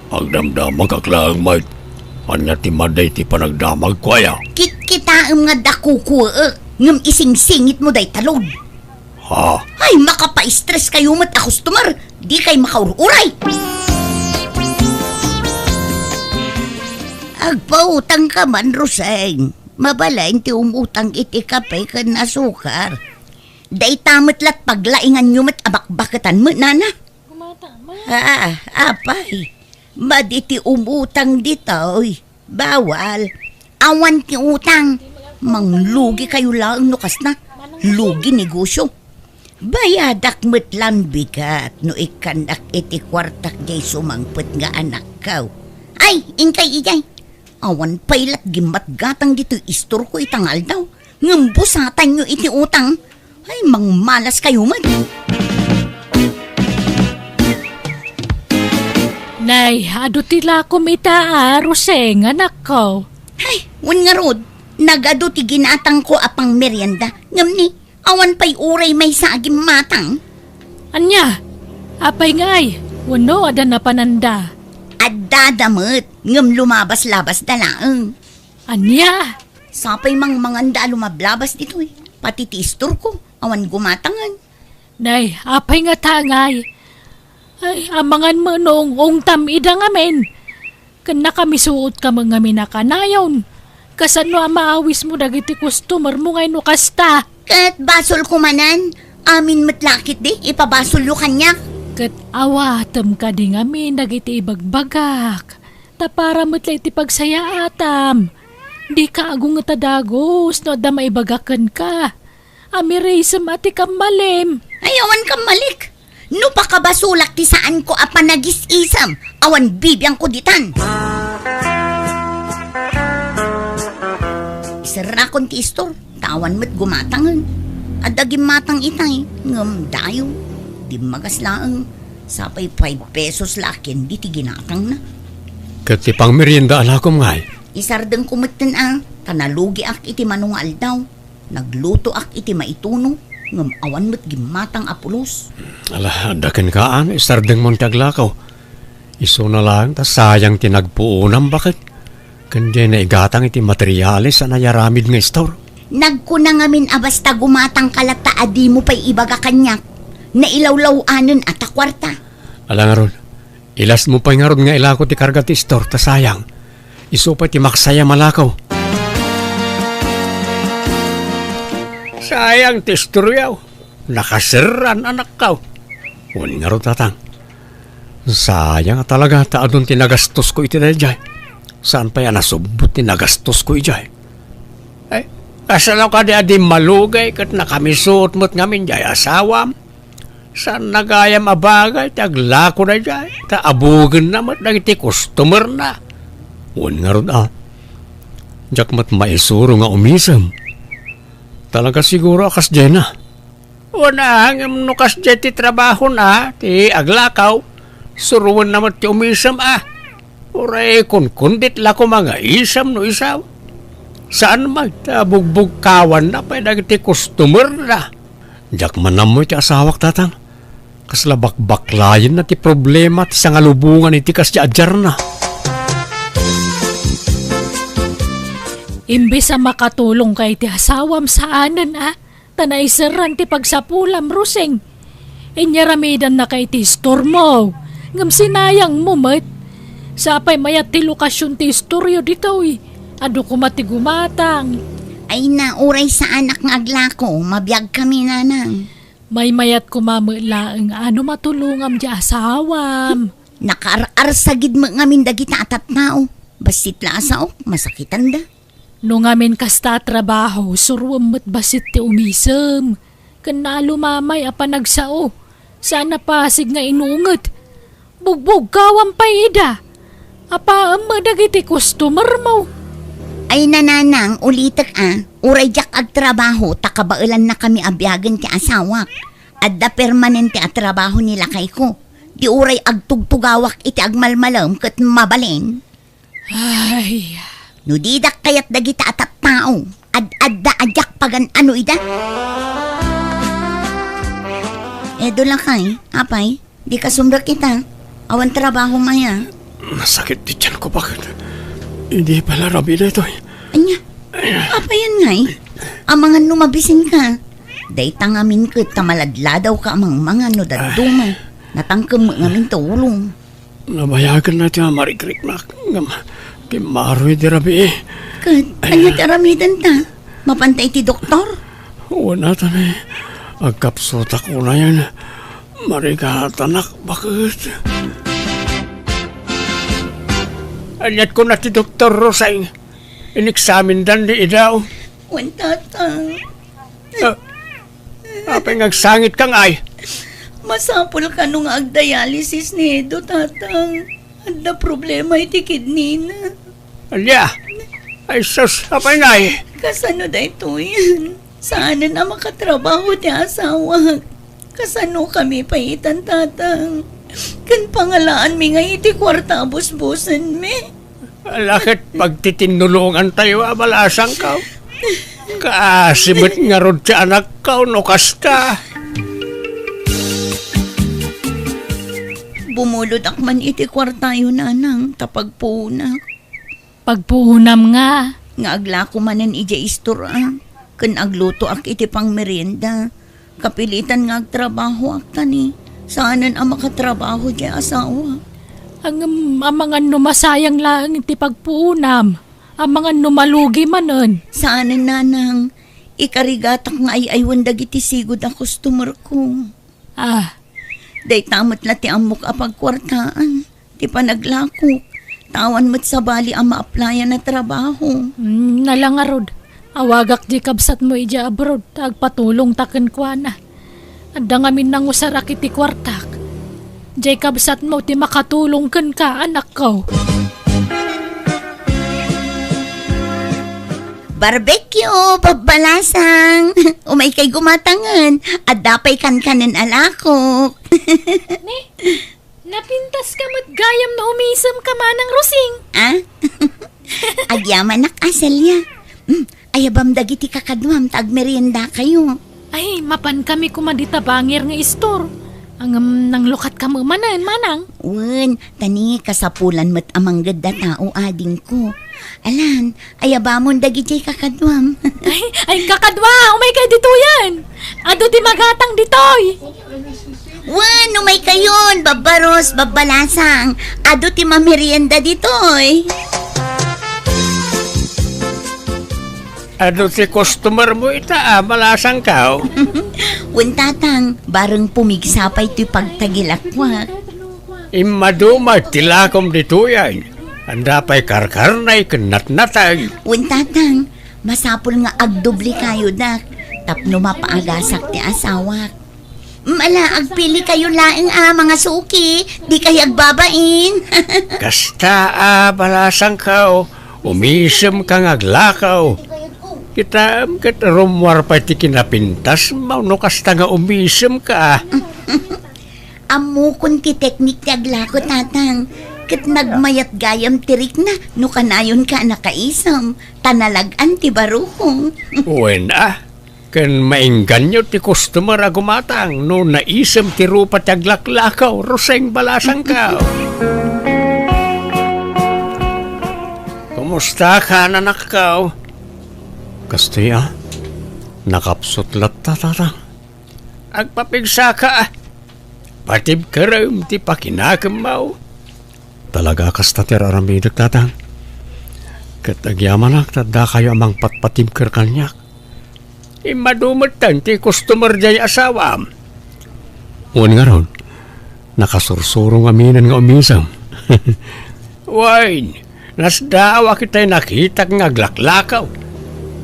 Agdamdamagak laeng met. Ania ti madi ti panagdamagko aya? Kitkitaem nga adda kukuek, ngem isingsingitmo dayta load. Ha? Ay, makapaistres kayo met a customer. Di kay makaururay. Agpautang ka man, Roseng. Mabalin ti umutang iti kape ken asukar. Dayta met lat paglainganyo met a bakbaketan met, nana. Gumata, ma. Ah, apay. Madi ti umutang ditoy. Bawal. Awan ti utang. Manglugi kayo laeng no kasna. Lugi negosyo. Bayadak met lan bigat no ikkannak iti kuartak jay sumangpet nga anakko. Ay, inkay ijay. Awan pay lat gimmatgatang ditoy istorko ita nga aldaw. Ngem busatanyo iti utang. Ay, mangmalas kayo met. Nay, adu ti lakom ita a, Roseng, anakko. Ay, wen ngarud, nagadu ti ginatangko a pangmerienda. Ngem ni, awan pay uray maysa a gimmatang. Ania? Apay ngay? Wenno adda napananda? Addada met, ngem lumabas-labasda laeng. Ania? Sapay mangmanganda a lumablabas ditoy. Pati ti istorko, awan gumatangen. Nay, apay ngata ngay? Ay, amangan met no ung-ungtam ida ngamin. Ken nakamiisuotka met ngamin a kanayon. Kasano a maawismo dagiti customermo ngay no kasta? Ket basolko manen, amin met la ketdi, ipabasolyo kaniak. Ket awatem kadi ngamin dagiti ibagbagak. Ta para met la iti pagsayaatam. Dika agunget a dagus no adda maibagak kenka. Amirisem a ti kammalim. Ay, awan kammalik. No pakabasolak ti saanko a panagis-isem, awan bibiangko ditan. Iserrakon ti istor, ta awan met gumatangen. Adda gimmatang itay, ngem dayo. Dimmagas laeng. Sapay five pesos la a ken diti ginatangna. Ket ti pangmerienda a lakom ngay? Isardengko metten a, ta nalugiak iti mano nga aldaw. Naglutoak iti maituno, ngem awan met gimmatang a pulos. Ala, adda kenka, isardengmon ti aglakaw. Isuna laeng ta sayang ti nagpuonam, baket. Ken diay naigatang iti materiales a nayaramid nga istor. Nagkuna ngamin a basta gumatangka latta a dimo pay ibaga kaniak. Nailawlaw-anen a ta kuarta. Ala ngarud, ilasmo pay ngarud nga ilako ti karga ti istor ta sayang. Isu pay ti maksayam a lakaw. Sayang ti istoryaw. Nakaserran, anakkaw. Wen ngarud, tatang. Sayang a talaga ta adun ti nagastosko iti daydiay. Saan pay a nasubbot ti nagastosko idiay. Ay, kasano kadi a di malugay ket nakamisuot met ngamin diay asawam? Saanna gayam a bagay ti aglakona idiay, ta abugenna met dagiti customerna. Wen ngarud a, diak met maisuro nga umisem. Talaga siguro a kasdiayna. Wen a, ngem no kasdiay ti trabahona, ti aglakaw, suroenna met ti umisem a. Uray kunkundit la koma nga isem no isaw. Saan met ta bugbugkawanna pay dagiti customerna. Diak man ammo iti asawak, tatang. Kasla bakbaklayenna ti problema ti sangalubongan iti kasdiay a diarna. Imbes a makatulongka iti asawam, saanen a, ta naiserran ti pagsapulam, Rosing. Inyaramidannaka iti istormo, ngem sinayangmo met. Sapay mayat ti lokasion ti istoryo ditoy. Adu koma ti gumatang. Ay na, uray saanak nga aglako, mabiagkami, nanang. Maymayat koma met laeng a no matulongam diay asawam. Nakaar-arsagid met ngamin dagita a tattao. Bassit la a saok, masakitanda. No ngamin kasta a trabaho, suroem met bassit ti umisem. Ken naalumamay a panagsao. Saan a pasig nga inunget. Bugbugkawam pay ida. Apaem met dagiti customermo. Ay, nanang, ulitek a, uray diak agtrabaho ta kabaelannakami a biagen ti asawak. Adda permanente a trabaho ni lakayko. Di uray agtugtugawak iti agmalmalem ket mabalin. Ay. No didak kayat dagita a tattao, ad-adda a diak pagan-ano ida. Edo lakay, apay, dika sumrek ita. Awan trabaho maya. Nasakit ti tiyanko, bakit? Idi pala rabi daytoy. Anya? Apayan ngay? Amangan no mabisinka. Dayta ngamin ket ta maladladawka a mangmangan no dadduma. Natangkem met ngamin ta ulom. Nabayagen na ti amarikriknak ngem kimmaroy ti rabii. Ket ania ti aramidenta? Mapanta iti doktor? Wen, atani, agkapsutak unayen marigatanak baket. Aniat kuna ti doktor, Roseng? Ineksamindan ni idaw. Wen, tatang. Ah, apay nga agsangitka ngay? Masapul kano nga agdialysis ni Edo, tatang. Adda problema iti kidney na. Ania? Ay sus, apay ngay? Kasano daytoy? Saanen a makatrabaho ti asawak. Kasano kami pay itan, tatang? Ken pangalaanmi ngay iti kuarta a busbusenmi. Ala ket pagtitinnulongantayo a balasangko. Kaasi met ngarud ti anakko no kasta. Bumulod ak man iti kuartayo, nanang, ta pagpuonak. Pagpuonam nga? Nga aglako manen idiay istor a, ken aglutoak iti pangmerienda. Kapilitan nga agtrabahoak, tani saanen a makatrabaho diay asawa. Ngem amangan no masayang laeng ti pagpuonam, amangan no malugi manen. Saanen, nanang, ikarigatak nga ay-aywen dagiti sigud a customerko. Ah. Dayta met la ti ammok a pagkuartaan. Ti panaglakok, ta awan met sabali a ma-applyan a trabaho. Mm, nala ngarud, awagak diay kabsatmo idiay abroad ta agpatulongta kenkuana. Adda ngamin nangusarak iti kuartak. Diay kabsatmo ti makatulong kenka, anakko. Barbecue, babbalasang. Umaykay gumatangen. Adda pay kankanen a lakok. Ne? Napintaska met gayam no umisemka, Manang Rosing. Ah? Agyamanak a, Celia. Mm, ayabam dagiti kakaduam ta agmeriendakayo. Ay, mapankami koma dita bangir nga istor. Ngem nanglukatka met manen, Manang. Wen, tani kasapulan met a manggedda tao, adingko. Alan, ayabamon dagidiay kakaduam. Ay, ay, kakadua, umaykay ditoyen. Adu ti magatang ditoy. Wen, umaykayon, babbaros, babbalasang. Adu ti mamerienda ditoy. Adu ti customer mo ita a balasangkaw? Wen, Tatang, bareng pumigsa pay toy pagtagilakuak. Immaduma ti lakom ditoyen. Adda pay karkarnay ken natnatay. Wen, Tatang, masapul nga agdoblekayo, dak, tapno mapaagasak ti asawak. Mala, agpilikayo laeng a mangasuki, dikay agbabain. Kasta a balasangkaw, umisemka nga aglakaw. Kitaem ket rummuar pay ti kinapintasmo no kasta nga umisemka. Ammokon ti teknik ti aglako, Tatang, ket nagmayat gayam ti rikna no kanayonka a nakaisem, ta nalag-an ti barukong. Wen a, ken maingganyo ti customer a gumatang no naisem ti rupa ti aglaklakaw, Roseng balasangkaw. Kumusta ka, nanakkaw? Kastoy a, nakapsut latta, Tatang. Agpapigsaka, patibkerem ti pakinakemmo. Talaga a kasta ti ar-aramidek, Tatang. Ket agyamanak ta addakayo a mangpatpatibker kaniak. Immadu metten ti customer diay asawam. Wen ngarud, nakasursurong aminen nga umisem. Wen, nasdaaw a kitay nakitak nga aglaklakaw.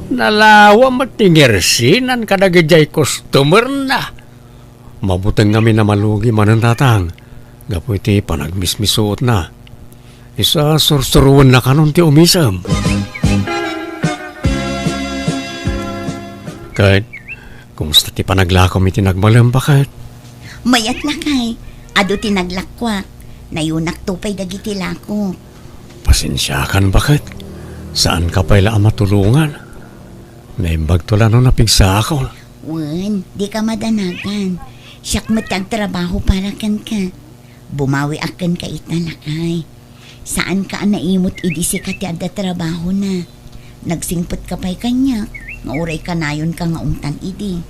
Nalawa met ti ngersinan kadagidiay customerna. Mabuteng ngamin a malugi manen, Tatang, gapu iti panagmismisuotna. Isu a sursuroenna kanon ti umisem. Ket, kumusta ti panaglakom iti nagbalem, baket? Mayat, lakay. Adu ti naglakuak. Nayunakto pay dagiti lakok. Pasensiakan, baket. Saanka pay la a matulongan. Naimbagto la no napigsaakon. Wen, dika madanagan. Siak met ti agtrabaho para kenka. Bumawiak kenka ita, lakay. Saanka a naimut idi sika ti adda trabahona. Nagsingpetka pay kaniak, nga uray kanayonka nga umtan idi.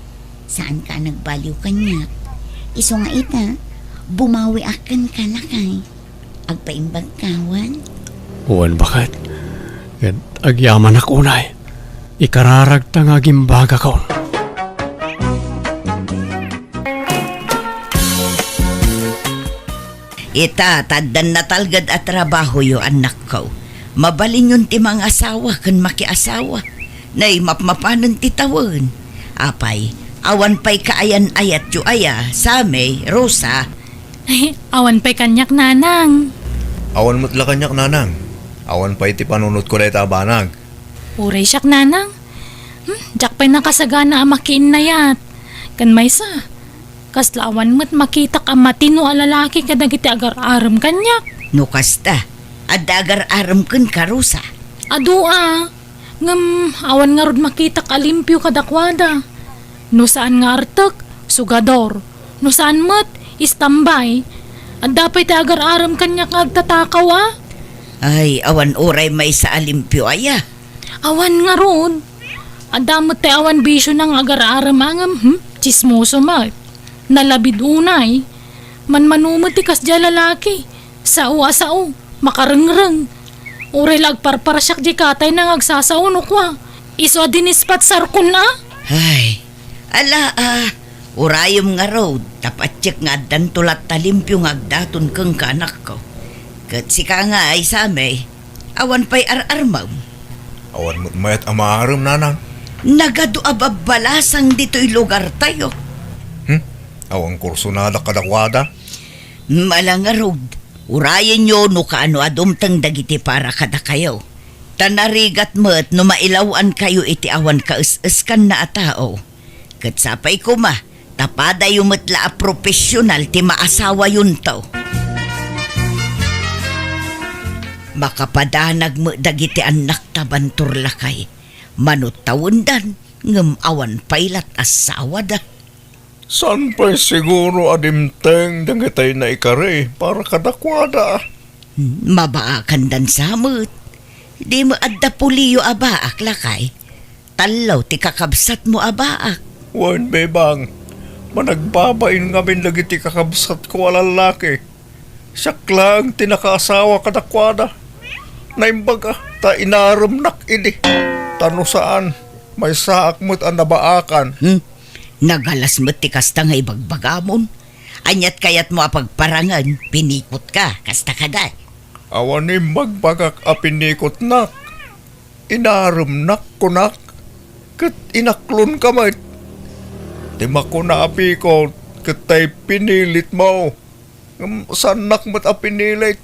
Saanka a nagbaliw kaniak. Isu nga ita, bumawiak kenka, lakay. Agpaimbagka, wen? Wen, baket. Ket agyamanak unay. Ikararagta nga agimbagakon. Ita, ta addan natalged a trabahoyo, annakko. Mabalinyon ti mangasawa ken makiasawa. Nay, mapmapanen ti tawen. Apay, awan pay kaayan-ayatyo aya, Sammy, Rosa? Ay, awan pay kaniak, nanang. Awan met la kaniak, nanang. Awan pay ti panunotko dayta a banag. Uray siak, nanang. Hmm, diak pay nakasagana a makiinnayat. Ken maysa, kasla awan met makitak a matino a lalaki kadagiti agar-arem kaniak. No kasta, adda agar-arem kenka, Rosa? Adu a, ngem awan ngarud makitak a limpio kadakuada. No saan nga artek, sugador. No saan met, istambay. Adda pay ti agar-arem kaniak nga agtatakaw a. Ay, awan uray maysa a limpio aya? Awan ngarud. Adda met ti awan bisiona nga agar-arem a ngem, hmm, tsismoso met. Nalabid unay. Manmano met ti kasdiay a lalaki. Sao a sao. Makarengreng. Uray la agparparsiak diay katayna nga agsasao no kua, isu a dinispatsarkon a. Ay, ala a, urayem ngarud, ta patiek nga addanto latta limpio nga agdaton kenka, anakko. Ket sika ngay, Sammy, awan pay ar-armem? Awan met mayat a maarem, nanang. Nagadu a babbalasang ditoy lugartayo. Hmm? Awan kursonadak kadakuada? Mala ngarud, urayenyo no kaano a dumteng dagiti para kadakayo. Ta narigat met no mailaw-ankayo iti awan kaes-eskanna a tao. Ket sapay koma, ta padayo met la a profesional ti maasawayonto. Makapadanag met dagiti annakta bantor, lakay. Mano tawendan, ngem awan pay lat a sawada. Saan pay siguro a dimteng dagitay naikari para kadakuada? Hmm, mabaakandan sa met. Di met adda puliyo a baak, lakay. Tallo ti kakabsatmo a baak. Wen, bebang, managbabain ngamin dagiti kakabsatko a lallaki. Siak laeng ti nakaasawa kadakuada. Naimbag a, ta inaremnak idi. Ta no saan, Maysaak met a nabaakan. Hmm? Nagalas met ti kasta nga ibagbagamon. Ania't kayatmo a pagparangen? Pinikutka, kasta kadi? Awan imbagbagak a pinikutnak. Inaremnak, kunak, ket inaklonka met. Ti makuna a pikut ket tay pinilitmo. Ngem saannak met a pinilit,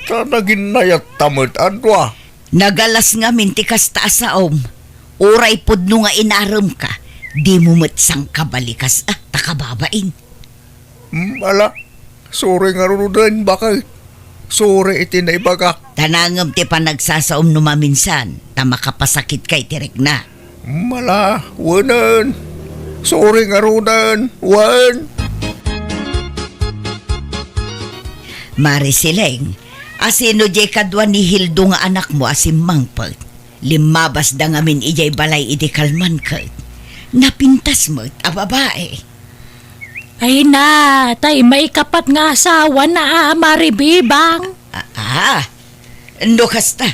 ta naginnayatta met a dua. Nagalas ngamin ti kasta a saom. Uray pudno nga inaremka, dimo met sangkabalikas a ta kababain. Hmm, ala, suri ngaruden, baket. Suri iti naibagak. Ta nangem ti panagsasaom no maminsan, ta makapasakitka iti rikna. Mala, wenen. Suri ngaruden, wen. Mare Sileng, asino diay kadua ni Hildo nga anakmo a simmangpet? Limmabasda ngamin idiay balay idi kalman ket napintas met a babai. Ay na, tay maikapat nga asawana a Mare Bibang. Ah, ah. No kasta,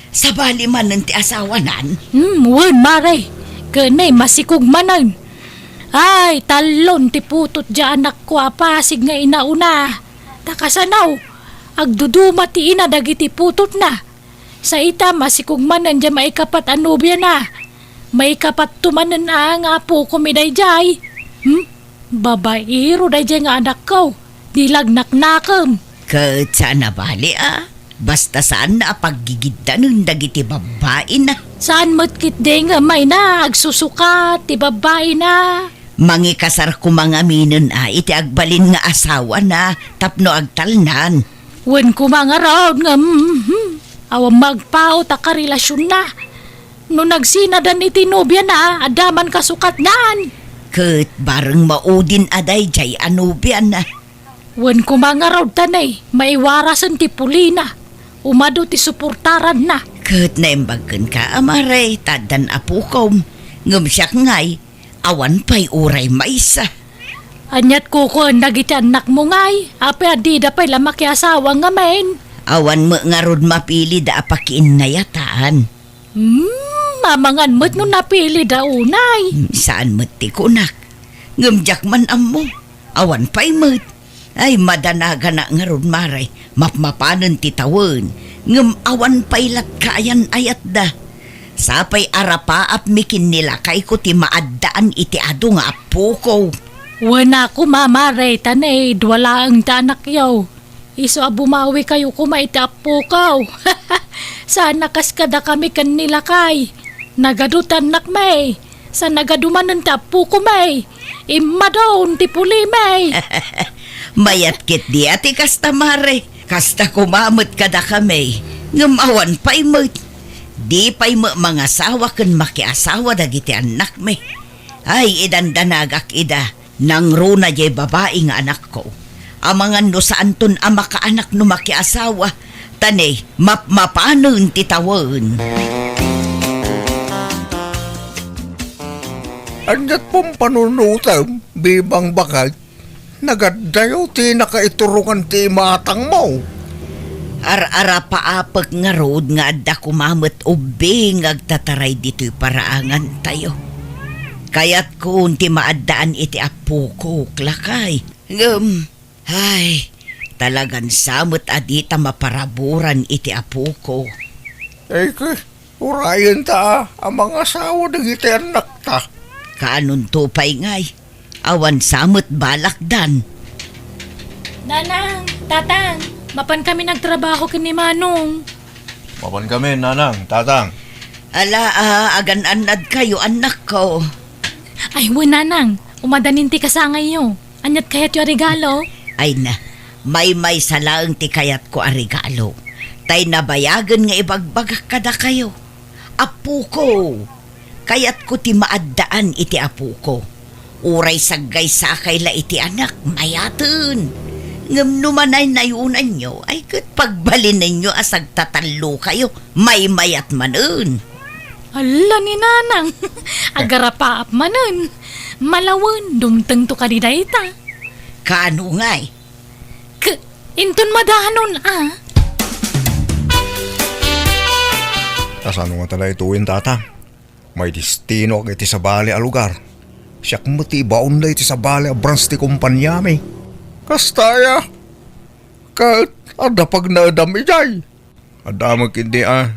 sabali manen ti asawanan? Hmm, wen, mare. Ken nay masikog manen. Ay, tallon ti putot diay anakko a pasig nga inauna. Ta kasano, agduduma ti ina dagiti putotna. Sa ita, masikog manen diay maikapat a nobiana. Maikapatto manen a nga apokom daydiay. Hmm? Babaero daydiay nga anakko. Di lagnaknakem. Ket saan a bali a. Basta saanna a paggigiddanen dagiti babbaina. Saan met ketdi nga mayna agsusukat ti babbaina. Mangikasar koma ngaminen a iti agbalin nga asawana tapno agtalnan. Wen koma ngarud nga, mhm, awan magpaut a karelasionna. No nagsinadan iti nobiana, adda man kasukatnan. Ket bareng maudin a daydiay a nobiana. Wen koma ngarud ta nay, maiwarasen ti pulina. Umadu ti suportaranna. Ket naimbag kenka a mare, ta addan apokom. Ngem siak ngay, awan pay uray maysa. Ania't kukuennak iti annakmo ngay? Apay a dida pay la makiasawa ngamin? Awan met ngarud mapilida a pakiinnayatan. Hmm, amangan met no napilida unay. Hmm, saan met ti kunak. Ngem diak man ammo. Awan pay met. Ay, madanaganak ngarud, mare. Mapmapanen ti tawen. Ngem awan pay latta a yan-ayatda. Sapay arapaapmi ken ni lakayko ti maaddaan iti adu nga appoko. Wen a koma, mare, ta nay, dua laeng ti anakyo. Isu a bumawikayo koma iti appoko. Saan a kas kadakami ken ni lakay. Nagadu ti annakmi. Sa nagadu manen ti appokomi. Immadon ti pulimi. Mayat ketdi a ti kasta, mare. Kasta koma met kadakami. Ngem awan pay met. Di pay met mangasawa ken makiasawa dagiti annakmi. Ay, idandanagak ida. Nangruna diay babai nga anakko. Amangan no saanton a makaanak no makiasawa, ta nay, mapmapanen ti tawen. Ania't pumpanunutem, Bibang, baket? Nagaddayo ti nakaiturongan ti imatangmo. Ar-arapaapek ngarud nga adda koma met ubbing nga agtataray ditoy paraangantayo. Kayatkon ti maaddaan iti appokok, lakay. Ngem, ay, talagan sa met a dita maparaburan iti appoko. Ay, ke, urayenta a mangasawa dagiti annakta. Kaanonto pay ngay? Awan sa met balakdan. Nanang, Tatang, mapankami nagtrabaho ken ni Manong. Mapankami, Nanang, Tatang. Ala, a, agan-annadkayo, annakko. Ay, wen, Nanang, umadanin ti kasangayyo. Ania't kayatyo a regalo? Ay na, maymaysa laeng ti kayatko a regalo. Tay nabayagen nga ibagbagak kadakayo. Appoko, kayatko ti maaddaan iti appoko. Uray saggaysakay la iti anak, mayaten. Ngem no manaynayonanyo, ay ket pagbalinenyo a sagtatallokayo, maymayat manen. Alla ni Nanang, agarapaap manen. Malawen, dumtengto kadi dayta. Kaano ngay? K-, inton madanon, a. Kasano ngata daytoyen, Tatang? Maidestinoak iti sabali a lugar. Siak met ti ibaonda iti sabali a branch ti kompaniami. Kasta aya? Ket adda pagnaedam idiay? Adda met ketdi a,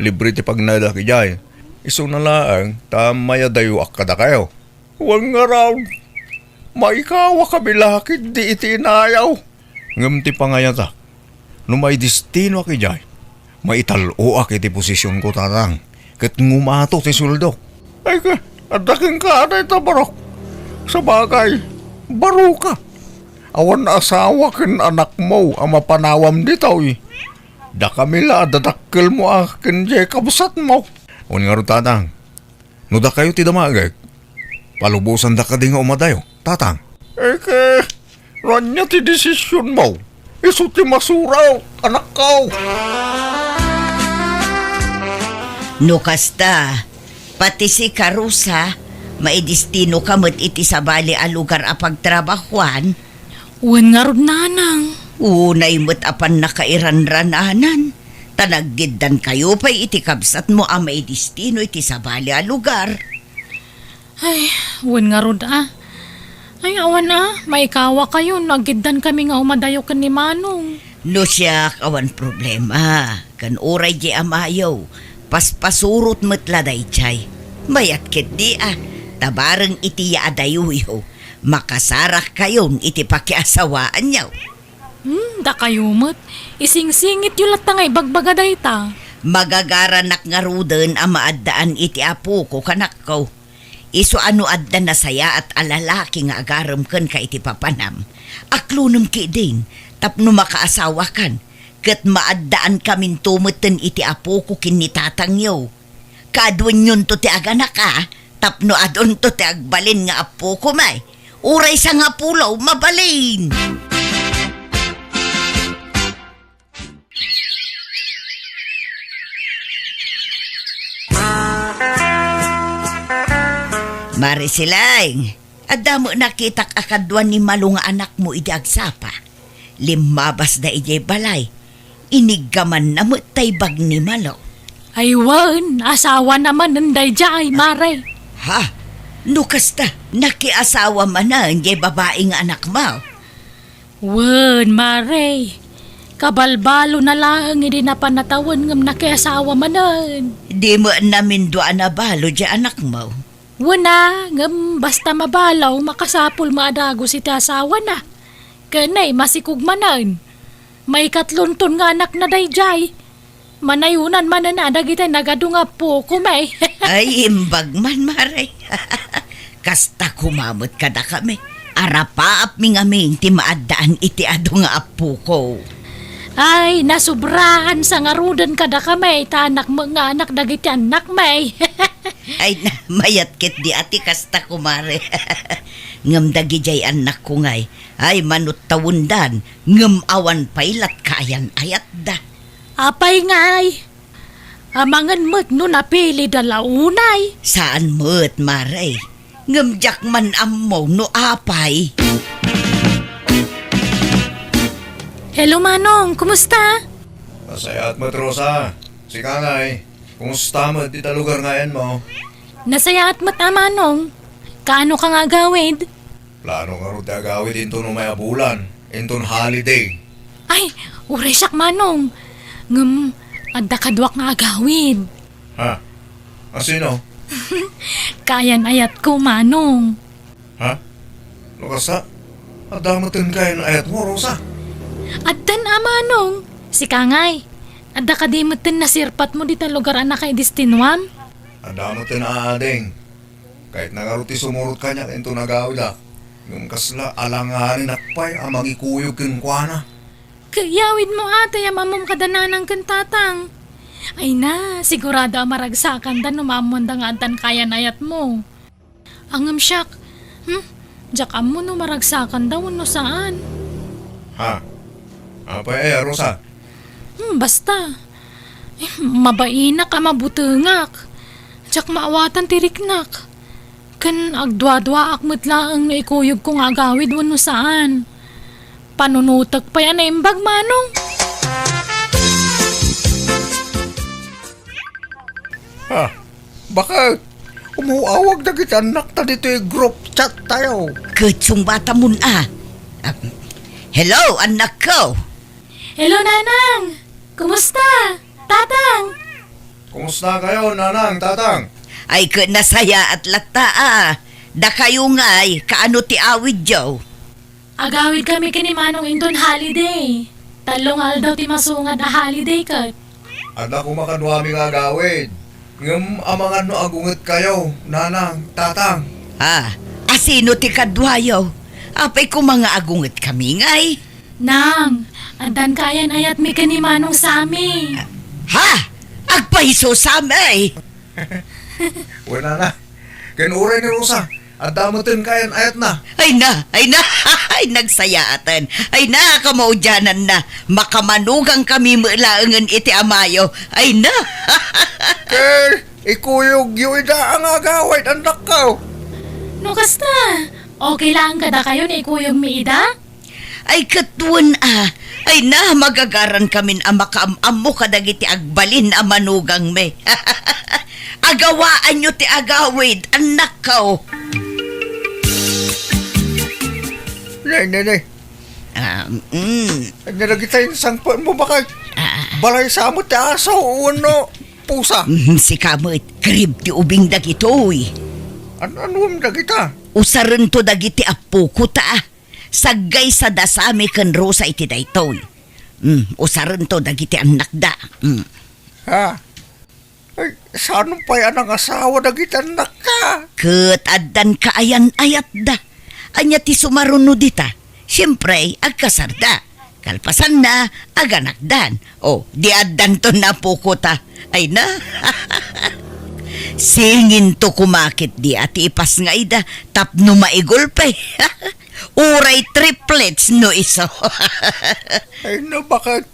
libre ti pagnaedak idiay. Isuna laeng ta mayadayoak kadakayo. Wen ngarud, maikawakami la ketdi iti inayaw. Ngem ti pangayatak, no maidestinoak idiay, maital-oak iti posisionko, tatang, ket ngumato ti sueldok. Ay ka, adda kenka dayta barok. Sabagay, baroka. Awan asawa ken anakmo a mapanawam ditoy. Dakami la a dadakkelmo a ken diay kabsatmo. Wen ngarud, tatang, no dakayo ti damagek, palubosanda kadi nga umadayo, tatang? Eke, no ania ti desisionmo, isu ti masurak, anakko. No kasta, pati sika, Rosa, maidestinoka met iti sabali a lugar a pagtrabahuan. Wen ngarud, nanang. Unay met a pannakairanrananan, ta naggiddankayo pay iti kabsatmo a maidestino iti sabali a lugar. Ay, wen ngarud a. Ay, awan a, maikawakayo no aggiddankami nga umadayo ken ni Manong. No siak, awan problema. Ken uray di amayo, paspasurot met la daydiay. Mayat ketdi a, ta bareng iti yaadayoyo, makasarakkayon iti pakiasawaanyo. Hmm, dakayo met. Isingsingityo latta nga ibagbaga dayta. Magagaranak ngaruden a maaddaan iti apoko, kanakko. Isu a no adda nasayaat a lalaki nga agarem kenka iti papanam, aklonem ketdin tapno makaasawakan, ket maaddaankaminto metten iti apoko ken ni tatangyo. Kaaduenyonto ti aganaka tapno adunto ti agbalin nga apoko, may uray sangapulo, mabalin. Mare Silaing, adda met nakitak a kadua ni Malo nga anakmo idi agsapa. Limmabasda idiay balay. Iniggamanna met tay bag ni Malo. Ay wen, asawana manen daydiay, mare. Ha? No kasta, nakiasawa manen diay babai nga anakmo? Wen, mare. Kabalbalona laeng idi napan a tawen ngem nakiasawa manen. Di met namindua a nabalo diay anakmo? Wen a, ngem basta mabalo, makasapul met a dagus iti asawana. Ken ay, masikog manen. Maikatlonton nga anakna daydiay. Manayonan manen a dagiti nagadu nga appokom, ay. Ay, imbag man, mare. Kasta koma met kadakami. Arapaapmi ngamin ti maaddaan iti adu nga appoko. Ay, nasobraan sa ngaruden kadakami, ta anak met nga anak dagiti annakmi. Ay, na, mayat ketdi a ti kasta, kumare. Ngem dagidiay annakko ngay, ay, manuttawendan, ngem awan pay lat kaayan-ayatda. Apay ngay? Amangen met no napilida la unay? Saan met, mare. Ngem diak man ammo no apay. Hello, Manong. Kumusta? Nasayaat met, Rosa. Sika ngay, kumusta met dita lugar nga ayanmo? Nasayaat met a, Manong. Kaano ka nga agawid? Plano ngarud ti agawid inton umay a bulan, inton holiday. Ay, uray siak, Manong. Ngem, adda kaduak nga agawid. Ha? A sino? Kaayan-ayatko, Manong. Ha? No kasta, adda metten kaayan-ayatmo, Rosa? Addan a, Manong. Sika ngay, adda kadi metten nasirpatmo dita lugar a nakaidestinoam? Adda metten a, ading. Kayatna ngarud ti sumurot kaniak inton agawidak, ngem kasla alanganinak pay a mangikuyog kenkuana. Ket iyawidmo a tay am-ammom kada nanang ken tatang. Ay na, sigurado a maragsakanda no maammoanda nga addan kaayan-ayatmo. Ngem siak, hmm, diak ammo no maragsakanda wenno saan. Ha? Apay aya, Rosa? Hmm, basta. Eh, mabainak a mabutengak. Diak maawatan ti riknak. Ken agduaduaak met laeng no ikuyogko nga agawid wenno saan. Panunotek pay a naimbag, Manong. Ha? Baket? Umaw-awag dagiti annakta ditoy group chat tayo. Ket sungbatamon a. Ah, hello, annakko. Hello, Nanang! Kumusta? Tatang! Kumusta kayo, Nanang, Tatang? Ay, ket nasayaat latta a. Dakayo ngay, kaano ti awidyo? Agawid kami ken ni Manong Indon holiday. Tallo nga aldaw ti masungad a holiday ket. Adda koma kaduami nga agawid. Ngem amangan no agunget kayo, Nanang, Tatang. Ah, asino ti kaduayo? Apay koma nga agunget kami ngay? Nang, addan kaayan-ayatmi ken ni Manong Sammy. Ha? Agpayso, Sammy! Wala na. Ken uray ni Rosa, adda metten kaayan-ayatna. Ay na, ay na, ay nagsayaaten. Ay na, kamaudiananna. Makamanugang kami met laengen iti amayo. Ay na. Ket ikuyogyo ida a nga agawid, annakko. No kasta, okay lang kadakayo no ikuyogmi ida? Ay, ket wen a. Ay na, magagaran kamin a makaam-ammo kadagiti agbalin a manugangmi. Agawaanyo ti agawid, annakko. Nay, nay, nay. Ah, mm. Ania dagita insangpetmo, baket? Ah. Balay sa met ti aso wenno pusa? Mm, sika met, karib ti ubing dagitoy. An-, anuem dagita? Usarento dagiti appoko ta. Saggaysada Sammy ken Rosa iti daytoy. Mm, usarento dagiti annakda. Mm. Ha? Ay, saan pay a nangasawa dagiti annakka? Ket addan kaayan-ayatda. Ania ti sumaruno dita? Siempre, agkasarda. Kalpasanna, aganakdan. O, di addanto napukota. Ay na. Singinto koma ketdi a ti ipasngayda tapno maigulpe. Uray triplets no isu. Ay na, baket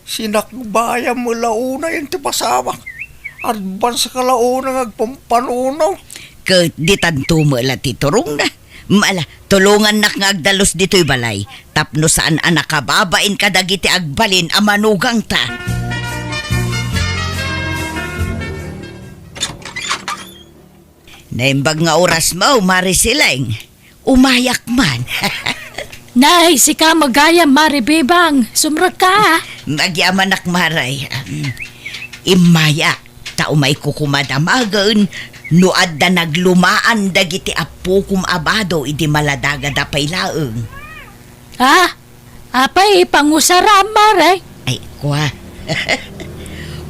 sinakbayam la unay ti pasamak. Advance ka la unay nga agpampanuno. Ket ditanto met la ti turongna. Ala, tulongannak nga agdalus ditoy balay tapno saan a nakababain kadagiti agbalin a manugangta. Naimbag nga orasmo, Mare Sileng. Umayak man. Nay, sika met gayam, Mare Bebang. Sumrekka. Magyamanak, Mare. Immayak, ta umayko koma damagen no adda naglumaan dagiti appokom a bado idi maladagada pay laeng. Ha? Apay, pangusaram, Mare? Ay, kua.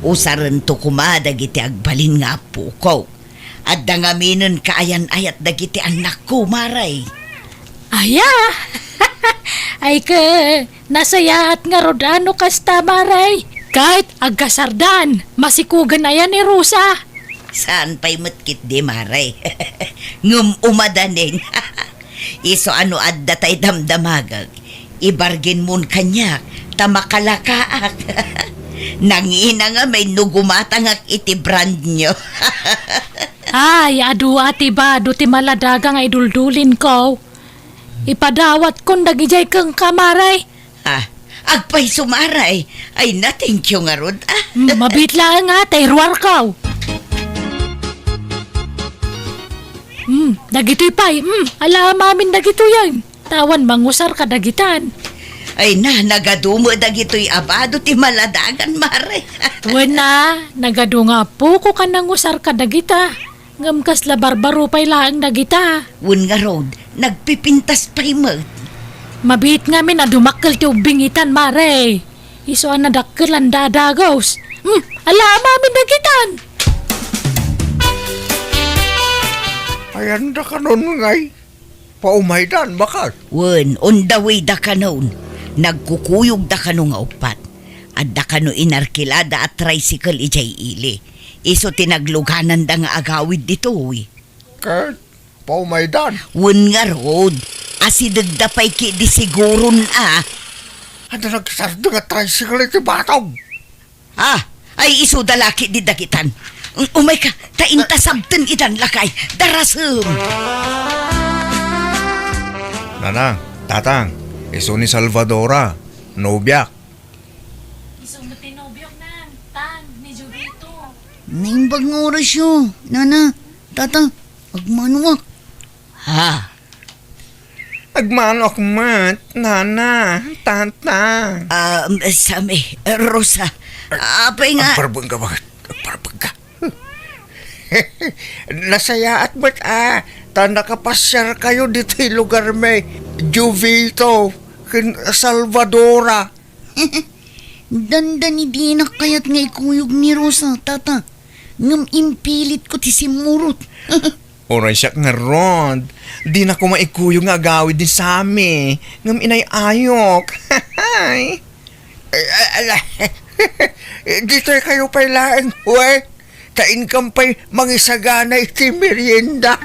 Usarento koma dagiti agbalin nga appokok. Adda ngaminen kaayan-ayat dagiti annakko, Mare. Aya? Ay, ket nasayaat ngarud a no kasta, Mare. Ket agkasardan, masikugen aya ni Rosa. Saan pay met ketdi, Mare. Ngem umadanen. Isu a no adda tay damdamagek, ibargenmon kaniak ta makalakaak. Nangina ngamin no gumatangak iti brand new. Ay, adu a ti bado ti maladaga nga iduldulinko. Ipadawatkon dagidiay kenka, Mare. Ah, agpayso, Mare. Ay na, thank you ngarud, ah. Mm, mabiit laeng, ah, ta iruarko. Mm, dagitoy pay. Mm, ala amin dagitoy, ay. Tawan mangusar kadagitan. Ay na, nagadu met dagitoy a bado ti maladagan, Mare. Wen a, nagadu nga appokok a nangusar kadagita. Ngem kasla barbaro pay laeng dagita. Wen ngarud, nagpipintas pay met. Mabiit ngamin a dumakkel ti ubbing itan, Mare. Isu a nadakkelan da a dagus. Hmm, ala amin dagitan. Ayan dakanon ngay. Paumaydan, baket. Wen, on the way dakanon. Nagkukuyogda kano nga uppat. Adda kano inarkilada a tricycle idiay ili. Isu ti naglugananda nga agawid ditoy. Ket paumaydan. Wen ngarud, asidegda pay ketdi siguron a. Adda nagsardeng a tricycle iti batog. Ah, ay isuda la ketdi dagitan. Um, umayka, ta inta sabten idan lakay. Darasem. Nanang, tatang, isu ni Salvadora, nobiak. Isu met ti nobiok, nang, tang, ni Jovito. Naimbag nga orasyo, nana. Tata, agmanoak. Ha? Agmanoak met, nana, tata. Ah, Sami, Rosa, apay nga Agparbeng ka, bakit? Agparbeng ka. Nasayaat met a, ta nakapasiar kayo ditoy lugar mi, Jovito, ken Salvadora. Dandani dinak kayat nga ikuyog ni Rosa, tata. Ngem impilitko ti simmurot. Uray siak ngarud, dinak koma ikuyog nga agawid ni Sami, ngem inay-ayok. Ay, ala, ditoy kayo pay laeng, we. Ta inkam pay mangisagana iti merienda.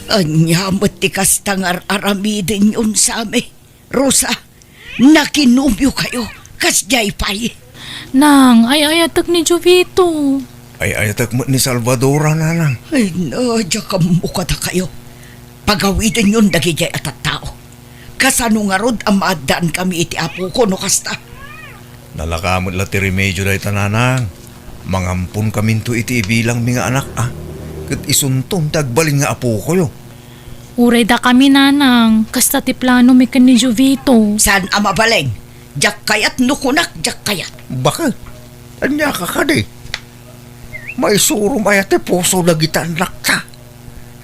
Ania met ti kasta nga ar-aramidenyon, Sami? Rosa, nakinobio kayo, kasdiay pay. Nang, ay-ayatek ni Jovito. Ay-ayatek met ni Salvadora, nanang. Ay, no, diak ammo kadakayo. Pagawidenyon dagidiay a tattao. Kasano ngarud a maaddaan kami iti apoko no kasta? Nalaka met la ti remedio dayta, nanang. Mangampon kaminto iti ibilangmi nga anak, a. Ket isunton ti agbalin nga apokoyo. Uray dakami, nanang, kasta ti planomi ken ni Jovito. Saan a mabalin? Diak kayat no kunak, diak kayat. Bakit? Ania ka kadi? Maisurom aya ti puso dagiti annakta?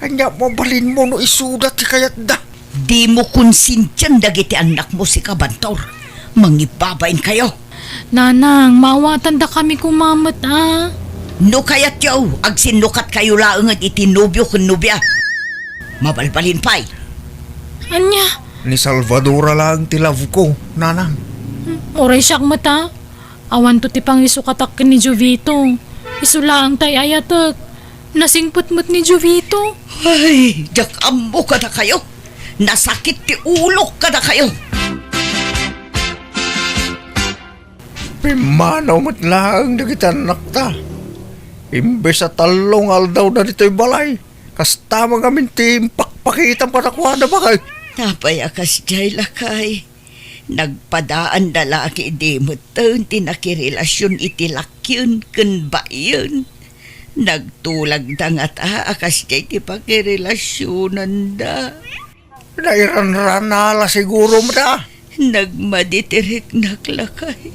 Ania mabalinmo no isuda ti kayatda? Dimo konsintian dagiti annakmo, sika, Bantor. Mangibbabain kayo. Nanang, maawatandakami koma met, a. No kayatyo, agsinnukat kayo laengen iti nobio ken nobia. Mabalbalin pay. Ania? Ni Salvadora laeng ti love ko, nanang. Uray siak met, a. Awanto ti pangisukatak ken ni Jovito. Isu laeng ti ay-ayatek. Nasingpet met ni Jovito. Ay, diak ammo kadakayo. Nasakit ti ulok kadakayo. Pimmanaw met laeng dagiti annakta. Imbes a tallo nga aldawda ditoy balay, kasta ngamin ti impakpakitam kadakuada, bakit? Apay a kasdiay, lakay? Nagpadaanda la ket idi metten ti nakirelasion iti lakien ken baien. Nagtulagda ngata a kasdiay ti pakirelasionanda. Nairanrana la siguro met, a. Nagmadi ti riknak, lakay.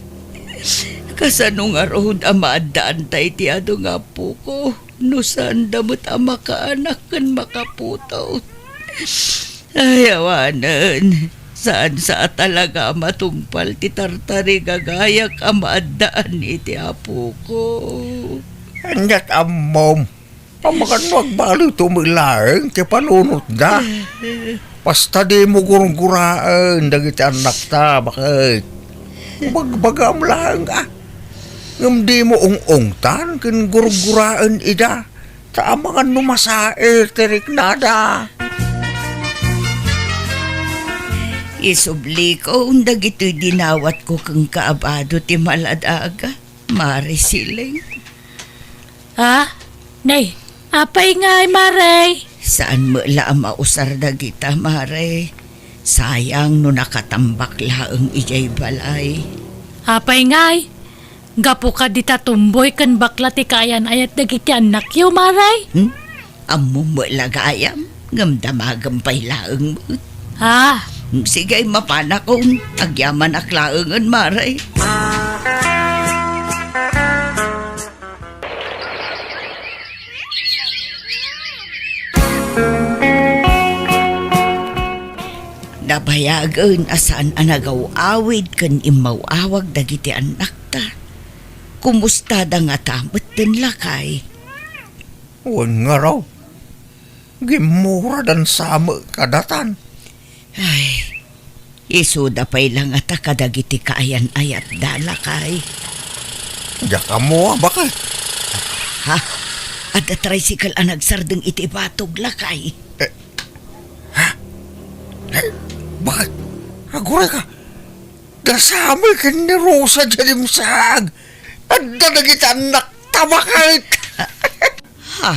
Kasano ngarud a maaddaanta iti adu nga apoko no saanda met a makaanak ken makaputot? Ay, awanen. Saan sa a talaga a matungpal ti tartarigagayak a maaddaan iti apoko. Aniat ammom? Amangan no agbalito met laeng ti panunotda. Basta dimo gurguraen dagiti annakta, baket. Bagbagam laeng, a. Ngem dimo ung-ungtan ken gurguraen ida. Ta amangan no masaer ti riknada. Isublikon dagitoy dinawatko kenka a bado ti maladaga, Mare Siling. Ah? Nay, apay ngay, Mare? Saan met la a mausar dagita, Mare. Sayang no nakatambak laeng idiay balay. Apay ngay? Gapu kadi ta tumboy ken bakla ti kaayan-ayat dagiti annakyo, Mare? Hmm? Ammom met la gayam, ngem damagem pay laeng met. Ah. Hmm, sige, mapanakon. Agyamanak laengen, Mare. Nabayagen a saan a nagaw-awid ken immaw-awag dagiti annakta. Kumustada ngata metten, lakay? Wen ngarud, gimmuradan sa met kadatan. Ay, isuda pay la ngata kadagiti kaayan-ayatda, lakay. Diak ammo a bakit. Ha? Adda tricycle a nagsardeng iti batog, lakay. Eh, ha? Eh, bakit? Aguray ka. Dasami ken ni Rosa diay dimsaag. Adda dagiti annakta, bakit. Ha?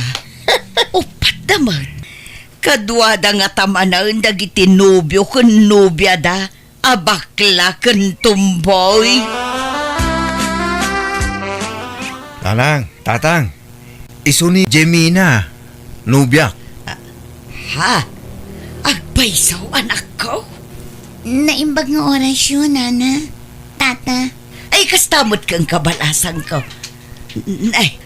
Uppat da met. Kaduada ngata manen dagiti nobio ken nobiada a bakla ken tumboy. Nanang, tatang, Isu ni Jemina, nobiak. Ah, ha? Agpayso, anakko? Naimbag nga orasyo, Nana, Tata. Ay, kasta met ken kabalasangko. N-, ay,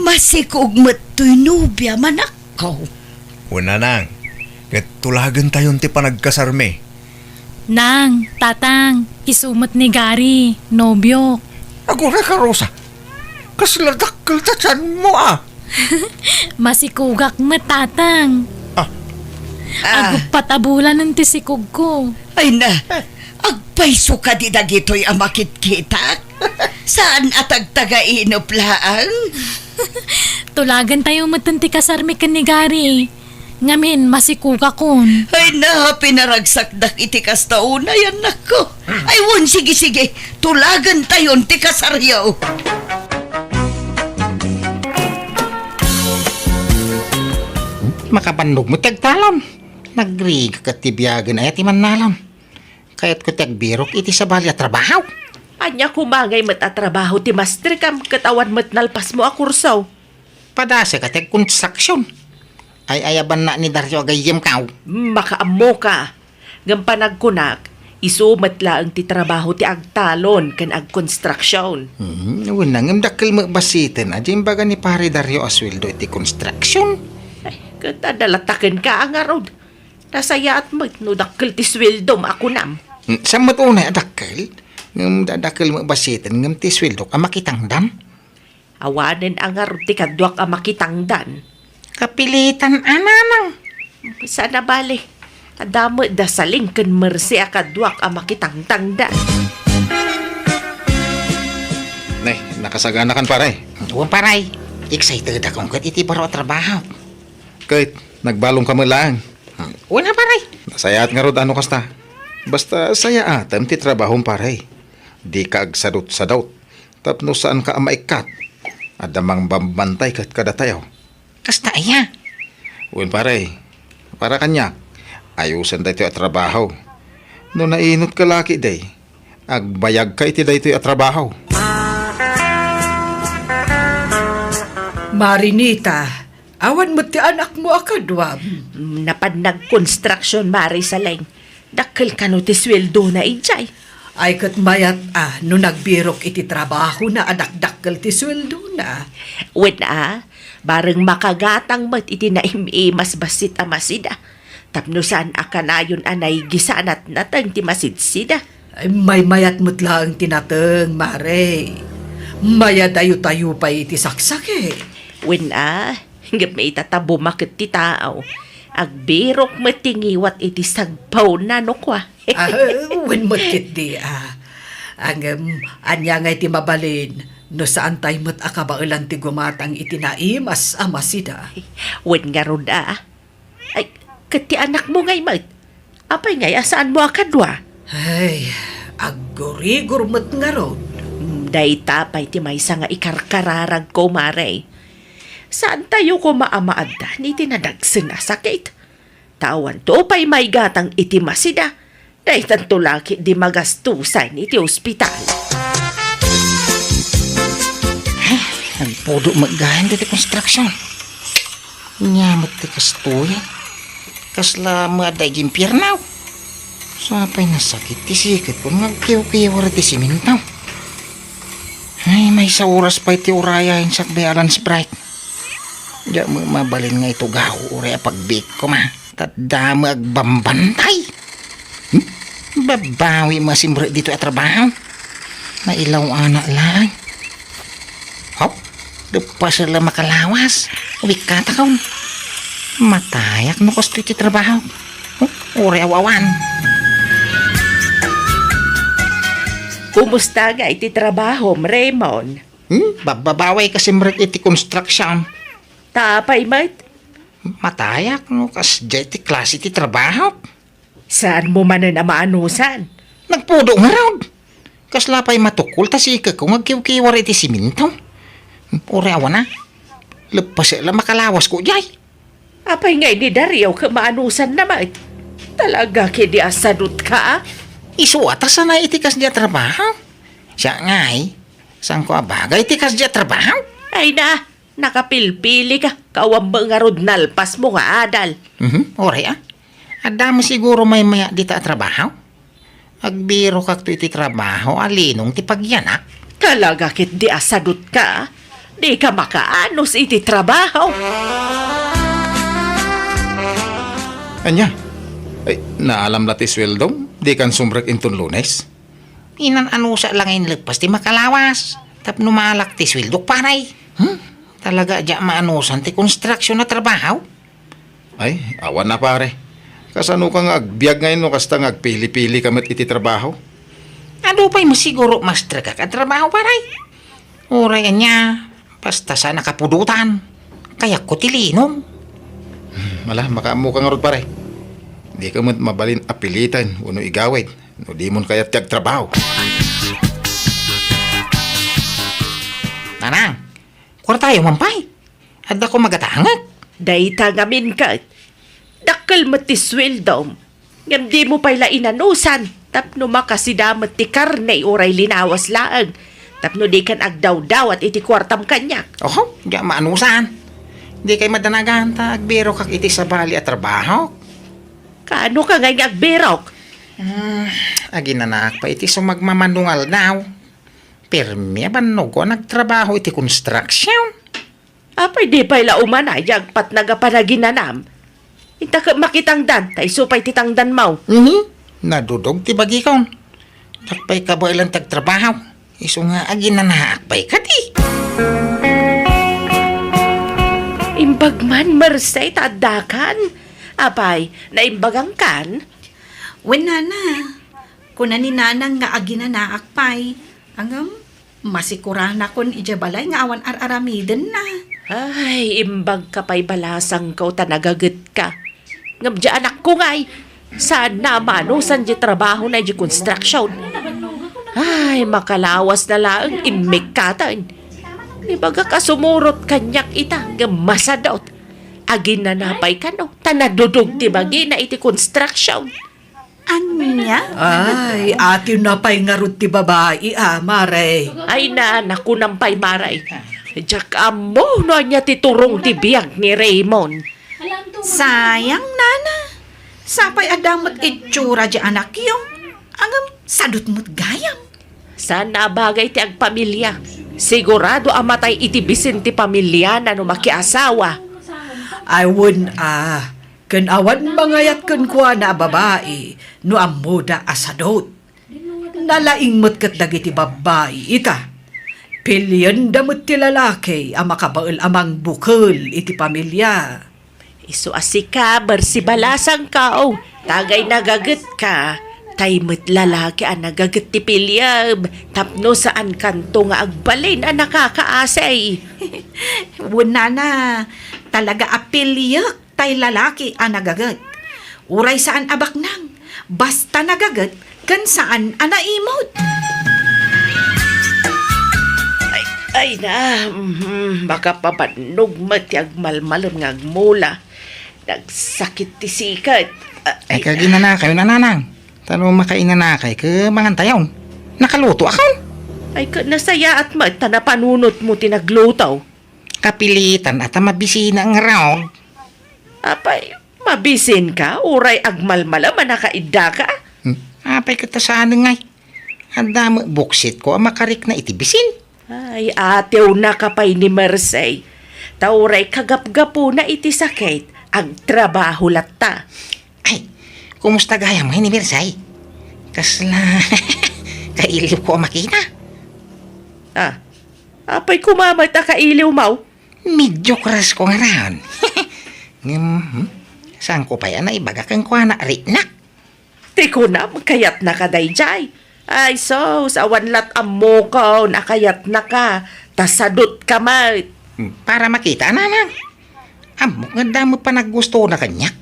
masikog met toy nobiam, anakko. Wen, Nanang, ket tulagentayon ti panagkasarmi. Nang, Tatang, isu met ni Gary, nobiok. Agurayka, Rosa. Kasla dakkel ta tianmo, a. Masikogak met, Tatang. Ah. Ah. Aguppat a bulanen ti sikogko. Ay na, agpayso kadi dagitoy a makitkitak? Saan a tagtagainep laeng? Tulagentayo metten ti kasarmi ken ni Gary. Ngamin, masikogakon. Ay na, pinaragsakdak iti kasta unay, anakko. Ay wen, sige, sige, tulagentayon ti kasaryo. Makabannog met ti agtalon. Nagrigat ti biagen aya ti mannalon. Kayatko ti agbirok iti sabali a trabaho. Ania koma ngay met a trabaho ti mastrikam ket awan met nalpasmo a kurso? Padasek a ti agkonstruksion. Ay-ayabanna ni Dario a gayyemko. Makaammoka. Ngem panagkunak, isu met laeng ti trabaho ti agtalon ken agkonstruksion. Hmm, wen, ngem dakkel met bassiten a di imbaga ni Pare Dario a sueldo iti konstruksion. Ay, ket adda la takenka a ngarud. Nasayaat met no dakkel ti sueldom a kunam. Hmm, saan met unay a dakkel? Ngem da dakkel met bassiten ngem ti sueldok a makitangdan. Awanen a ngarud ti kaduak a makitangdan. Kapilitan a, Nanang. Saan a bale. Adda met da Saling ken Mercy a kaduak a makitangtangdan. Ne, nakasaganakan, pare. Wen, pare. Excited akon ket iti baro a trabaho. Ket, nagbalomka met laeng. Wen a, pare. Nasayaat ngarud a no kasta. Basta sayaatem ti trabahom, pare. Dika agsadutsadut. Tapno saanka a maikkat. Adda mangbambantay ket kadatayo. Kasta aya? Wen, pare. Para kaniak, ayosen daytoy a trabaho. No nainot ka laki, day, agbayagka iti daytoy a trabaho. Marinita, awan met ti anakmo a kaduam? Mm, napan nagkonstruksion, Mari Saleng. Dakkel kano ti sueldona idiay? Ay, ket mayat a no nagbirok iti trabahona a dakdakkel ti sueldona. Wen a, bareng makagatang met iti naim-imas bassit a masida. Tapno saan a kanayon a naigisanat nateng ti masidsida. Ay, maymayat met laeng ti nateng, Mare. Mayadayo-tayo pay iti saksakit. Wen a, ngem ita ta bumaket ti tao, agbirok met ti ngiwat iti sagpawna no kua. Ah, wen met ketdi, ah. Ngem, ania ngay ti mabalin no saantay met a kabaelan ti gumatang iti naimas a masida? Wen ngarud a. Ay, ket ti anakmo ngay met? Apay ngay a saanmo a kadua? Ay, aggurigor met ngarud. Mm, dayta pay ti maysa nga ikarkararagko, Mare. Saantayo koma a maaddan iti nadagsen a sakit. Ta awanto pay maigatang iti masida, daytanto la ketdi magastusan iti ospital. Ay, nagpudo met gayen daytoy konstruksion. Ania met ti kastoy? Kasla maadda iti impierno? Sapay nasakit ti siketko nga agkiwkiwar iti siminto. Ay, maysa oras pay ti urayayen sakbay a lunch break. Diak met mabalin nga itugaw uray a pagbiit koma. Ta adda met agbambantay. Hmm? Babawi met a simrek ditoy a trabaho. Nailaw-anak laeng. Haw? Leppes la makalawas. Wikkatakon. Matayak no kastoy ti trabaho. Huh? Uray aw-awan. Kumusta ngay ti trabahom, Raymond? Hmm? Babbabawi ka simrek iti construction. Ta apay met? Matayak no kasdiay ti klase ti trabaho. Saanmo manen a maanusan? Nagpudo ngarud. Kasla pay matukol ta siketko nga agkiwkiwar iti siminto. Uray awan a. Leppes la makalawasko diay. Apay ngay ni Dario ket maanusanna met? Talaga ketdi a sadutka, a? Isu a ta sanay iti kasdiay a trabaho. Siak ngay, saanko a bagay iti kasdiay a trabaho? Ay na, Nakapilpili ka, ka awan met ngarud nalpas mo nga adal. Mhm, uray a. Adda met siguro maymay-at dita a trabaho? Agbirokak to iti trabaho a linong ti pagyanak. Talaga ketdi a sadut ka, dika makaanus iti trabaho. Ania? Ay, naalam la ti sueldom? Dikan sumrek inton Lunes? Inan-anusak la nga inleppas ti makalawas tapno maalak ti sueldok, pare. Hmm? Talaga a diak maanusan ti konstruksion a trabaho? Ay, awan a, pare. Kasano ka nga agbiag ngay no kasta nga agpili-pili ka met iti trabaho? Adu pay met siguro mastrek a trabaho, pare. Uray ania, basta saan a kapudotan. Kayatko ti linong. Hmm, ala, makaammo ka ngarud, pare. Dika met mabalin a piliten wenno igawid no dimon kayat ti agtrabaho. Nanang, kuartayo man pay. Adda ko magatangek. Dayta ngamin ket, dakkel met ti sueldom, ngem dimo pay la inanusan tapno makasida met ti karne uray linawas laeng, tapno dikan agdawdawat iti kuartam kaniak. Oho, diak maanusan. Dikay madanagan ta agbirokak iti sabali a trabaho. Kaano ka ngay nga agbirok? Hmm, aginanaak pay iti sumagmamano nga aldaw. Pirmi a bannogko a nagtrabaho iti construction. Apay di pay la umana ya agpatnag a panaginanam? Inta ket makitangdan, ta isu pay ti tangdanmo. Mhm. Nadudog ti bagikon. Diak pay kabaelan ti agtrabaho. Isu nga aginanaak pay kadi. Imbag man, Merced, ta addakan. Apay, naimbagankan? Wen, nana. Kuna ni nanang nga aginanaak pay. Ngem, masikuranakon idiay balay nga awan ar-aramidenna. Ay, imbagka pay balasangko ta nagagetka. Ngem diay anakko ngay, saanna a maanusan diay trabahona idiay construction. Ay, makalawasna laeng immikkaten. Ibagak a sumurot kaniak ita, ngem masadot. Aginana pay kano, ta nadudog ti bagina iti construction. Ania? Ay, atiwna pay ngarud ti babai, a, Mare. Ay na, nakunam pay, Mare. Diak ammo no ania ti turong ti biag ni Raymond. Sayang, nana. Sapay adda met itsura diay anakyo. Ngem, sadut met gayam. Saan a bagay ti agpamilia. Sigurado a matay iti bisin ti pamiliana no makiasawa. Ay, wen, a. Ken awan mangayat kenkuana a babai no ammoda a sadut. Nalaing met ket dagiti babbai ita. Pilienda met ti lalaki a makabael a mangbukel iti pamilya. Isu a sika, Merced, balasangko, o, tagay nagagetka, tay met lalaki a nagaget ti piliem, tapno saankanto nga agbalin a nakakaasi. Wen, nana, talaga a piliek tay lalaki a nagaget. Uray saan a baknang, basta nagaget ken saan a naimut. Ay, ay na, mhm, makapabannog met ti agmalmalem nga agmula. Nagsakit ti sikat. Ah, ay, ay, kaginanakayon, nanang. Ta no makainanakay, ket mangantayon. Nakalutoakon. Ay, ket nasayaat met ta napanunotmo ti nagluto. Kapilitan a ta mabisina ngarud. Apay, mabisinka, uray agmalmalem a nakaiddaka? Hmm. Apay ket ta saan ngay? Adda met buksitko a makarikna iti bisin. Ay, atiwnaka pay ni Merced. Ta uray kagapgapuna iti sakit, agtrabaho latta. Ay, kumusta gayam ngay ni Merced? Kasla kailiwko a makita. Ah, apay koma met a kailiwmo? Medyo crush ko ngarud. Ngem, hmm, saanko pay a naibaga kenkuana a riknak. Ti kunam, kayatnaka daydiay. Ay, sus, awan lat' ammokon a kayatnaka, ta sadutka met. Hmm, para makita, nanang. Ammok nga adda met panaggustona kaniak.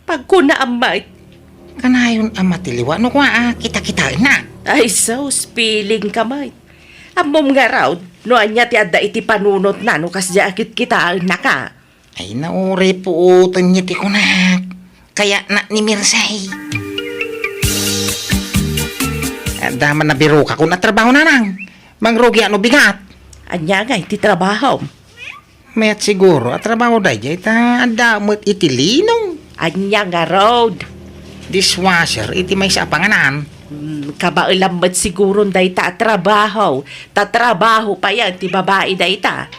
Pagkunaam met. Kanayon a matiliwa no kua a kita-kitaenna. Ay, sus, pilingka met. Ammom ngarud, no ania ti adda iti panunotna no kasdiay a kitkitaennaka. Ay, nauray puoten ti kunak. Kayatna ni Merced. Adda man nabirokakon a trabaho, nanang. Mangrugiak no bigat. Ania ngay ti trabahom? Mayat siguro a trabaho daydiay ta adda met iti linong. Ania ngarud? Dishwasher iti maysa a panganan. Hmm, kabaelam met siguron dayta a trabaho. Ta trabaho payen ti babai dayta.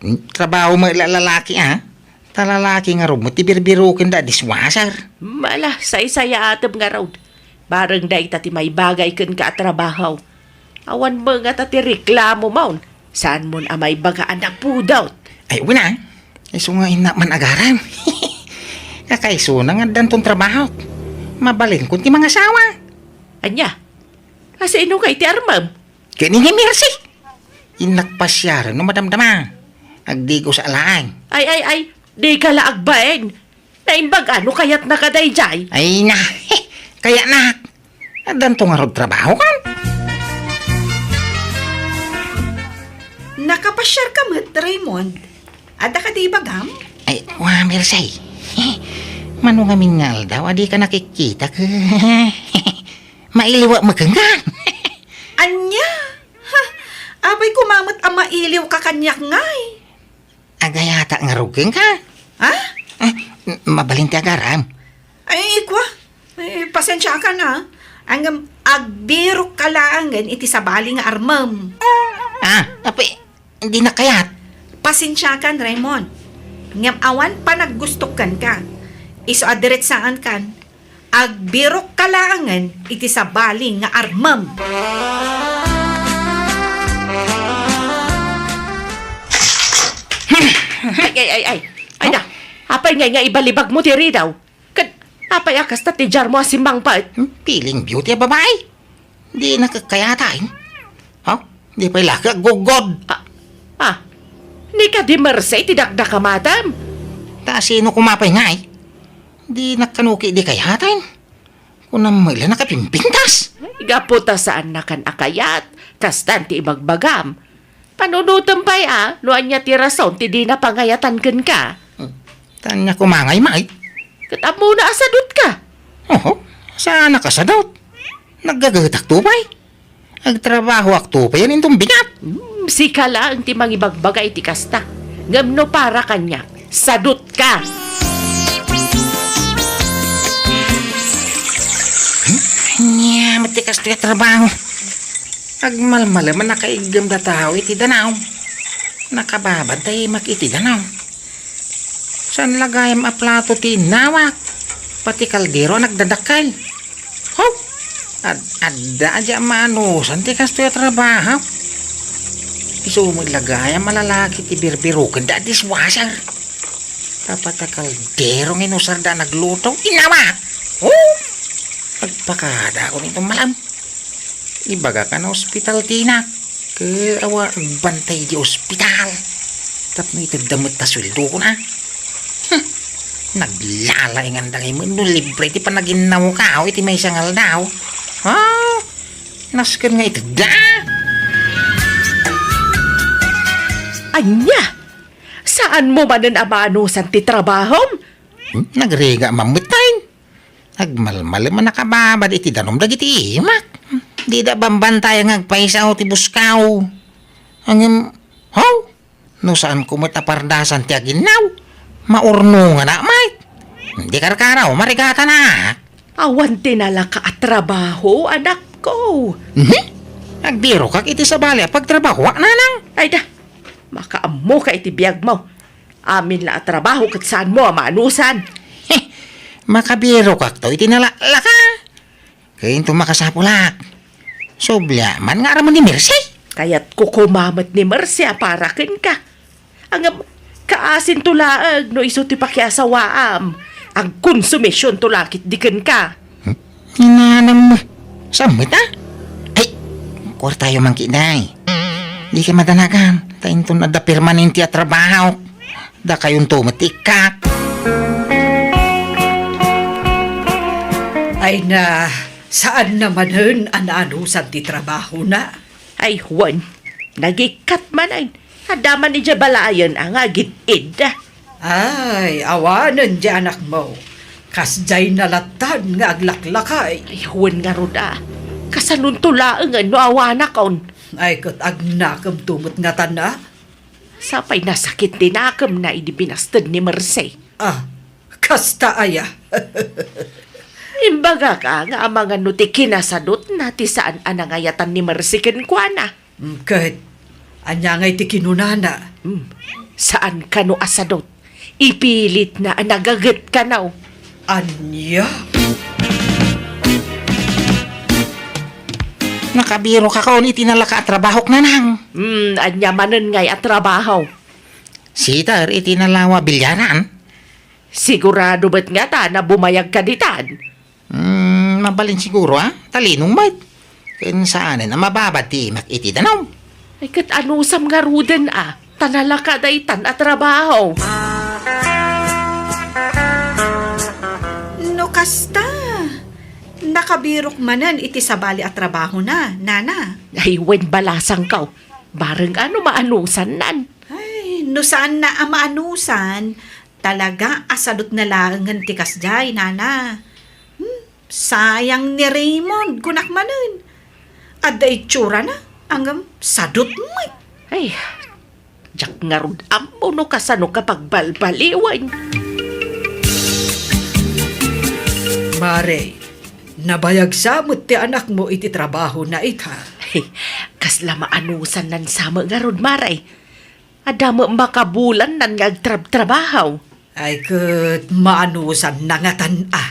Hmm, trabaho met la lalaki, a? Ta lalaki ngarud met ti birbirokenda a dishwasher. Mala, saysayaatem ngarud. Bareng dayta ti maibagay kenka a trabaho. Awan mengat a ti reklamomon. Saanmon a maibaga a napudot? Ay, wen a. Isu nga innak man agaram. Kakaisuna nga addanton trabaho. Mabalinkon ti mangasawa. Ania? A sino kay ti armem? Ken ni Mercy. Innak pasiaren no madamdama. Agdigo sa alaen. Ay, ay, ay. Dika la agbain. Naimbag a no kayatnaka daydiay? Ay na, kayatnak. Addanto ngarud trabaho kan? Nakapasiarka met, Raymond? Adda kadi ibagam? Ay, wa, Mercy. Mano ngamin nga aldaw a dika nakikkitak. Mailiwak met kenka. Ania? Ha? Apay koma met a mailiwka kaniak ngay? Agayatak ngarud kenka. Ha? Ah, m-, mabalin ti agaram. Ay, kua. Ay, pasensiakan a. Ngem agbirokka laengen iti sabali nga armem. Ah, apay, dinak kayat. Pasensiakan, Raymond. Ngem awan panaggustok kenka. Isu a diretsaankan. Agbirokka laengen iti sabali nga armem. Ay, ay, ay, ay. Ay na, apay ngay nga ibalibagmo ti ridaw? Ket apay a kasta ti diarmo a simmangpet? Hmm, feeling beauty a babai. Dinak kayat, ay. Ha? Di pay laki aggugod. Ah, ah. Ni kadi Mercy ti dakdakamatem? Ta sino koma pay ngay? Dinak kano kadi kayat, ay. Kunam met la nakapimpintas. Ay, gapu ta saannakan a kayat, kastan ti ibagbagam. Panunotem pay a, no ania ti rason ti dina pangayatan kenka. Hmm. Ta ania koma ngay, May? Ket ammona a sadutka. Oho, saanak a sadut. Naggagetakto pay. Agtrabahoakto payen inton bigat. Hmm, sika laeng ti mangibagbaga iti kasta. Ngem no para kaniak, sadutka. Hmm? Ania met ti kastoy a trabaho? Agmalmalem a nakaiggem da tao iti danaw. Nakababantay mak iti danaw. Saan la gayam a plato ti innawak? Pati kaldero a nagdadakkel. Ho! Ad-, adda a di amanusan ti kastoy a trabaho. Isu met la gayam a lalaki ti birbirokenda a dishwasher. Tapno kaldero nga inusarda a nagluto. Inawak! Oh! Agpakadakon inton malam. Ibagak a naospital ti inak. Ket awan agbantay di ospital. Tapno itedda met ta sueldokon a. Hmm. Naglalainganda ngay met no libre ti panaginnawkaw iti maysa nga aldaw. Ha? Nasken nga itedda. Ania? Saanmo manen a maanusan ti trabahom? Hmm? Nagrigat man met tayen. Agmalmalem a nakababad iti danum dagiti imak. Dida bambantayan nga agpayso ti buskaw. Ngem, haw? No saanko met a pardasan ti aginnaw, maurnonganak met. Di karkaraw, marigatanak. Awan ti nalaka a trabaho, anakko. Mhm. Agbirokak iti sabali a pagtrabahoak, nanang. Ay da, makaammoka iti biagmo. Amin la a trabaho ket saanmo a maanusan. Heh, makabirokakto iti nalaklaka. Ket inton makasapulak, sublia man nga aramon ni Mercy. Kayatko koma met ni Mercy a para kenka. Ngem, kaasinto laeng no isu ti pakiasawaam. Agkonsumisionto la ketdi kenka. Hmm? Inanam mo. Saan met a? Ay, kuartayo man ketdi. Dika madanagan, ta inton adda permanente a trabaho, dakayonto met ti ikkak. Ay na, saanna manen a naanusan ti trabahona? Ay, wen, nagikkat manen. Adda man idiay balayen a nga agid-id. Ay, awanen di anakmo. Kasdiay nalatan nga aglaklakay. Ay, wen ngarud a. Kasanonto laengen no awanakon? Ay, ket agnakemto met ngatan a. Sapay nasakit ti nakemna idi binasted ni Mercy. Ah, kasta aya. Imbagak a nga amangan no ti kinasadutna ti saan a nangayatan ni Mercy kenkuana. Mm, ket ania ngay ti kinunana? Mm, saan kano a sadut. Ipilitna a nagaget kano. Ania? Nakabirok ka kon iti nalaka a trabahok, Nanang. Mm, ania manen ngay a trabaho? Sider iti nalawa bilyaran. Sigurado met ngata a bumayag ka ditan? Hmm, mabalin siguro, a. Talinong met. Ken saanen a mababad ti imak iti danum. Ay, ket anusam ngaruden, a. Ta nalaka daytan a trabaho. No kasta, nakabirok manen iti sabali a trabahona, Nana. Ay, wen balasangko. Bareng a no maanusannan. Ay, no saanna a maanusan, talaga a sadutna laengen ti kasdiay, Nana. Hmm, sayang ni Raymond, kunak manen. Adda itsurana, ngem sadut met. Ay, diak ngarud ammo no kasano ka pagbalbaliwen. Mare, nabayag sa met ti anakmo iti trabahona ita. Ay, kasla maanusannan sa met ngarud, Mare. Adda met makabulannan nga agtrabtrabaho. Ay, ket maanusanna ngatan, a.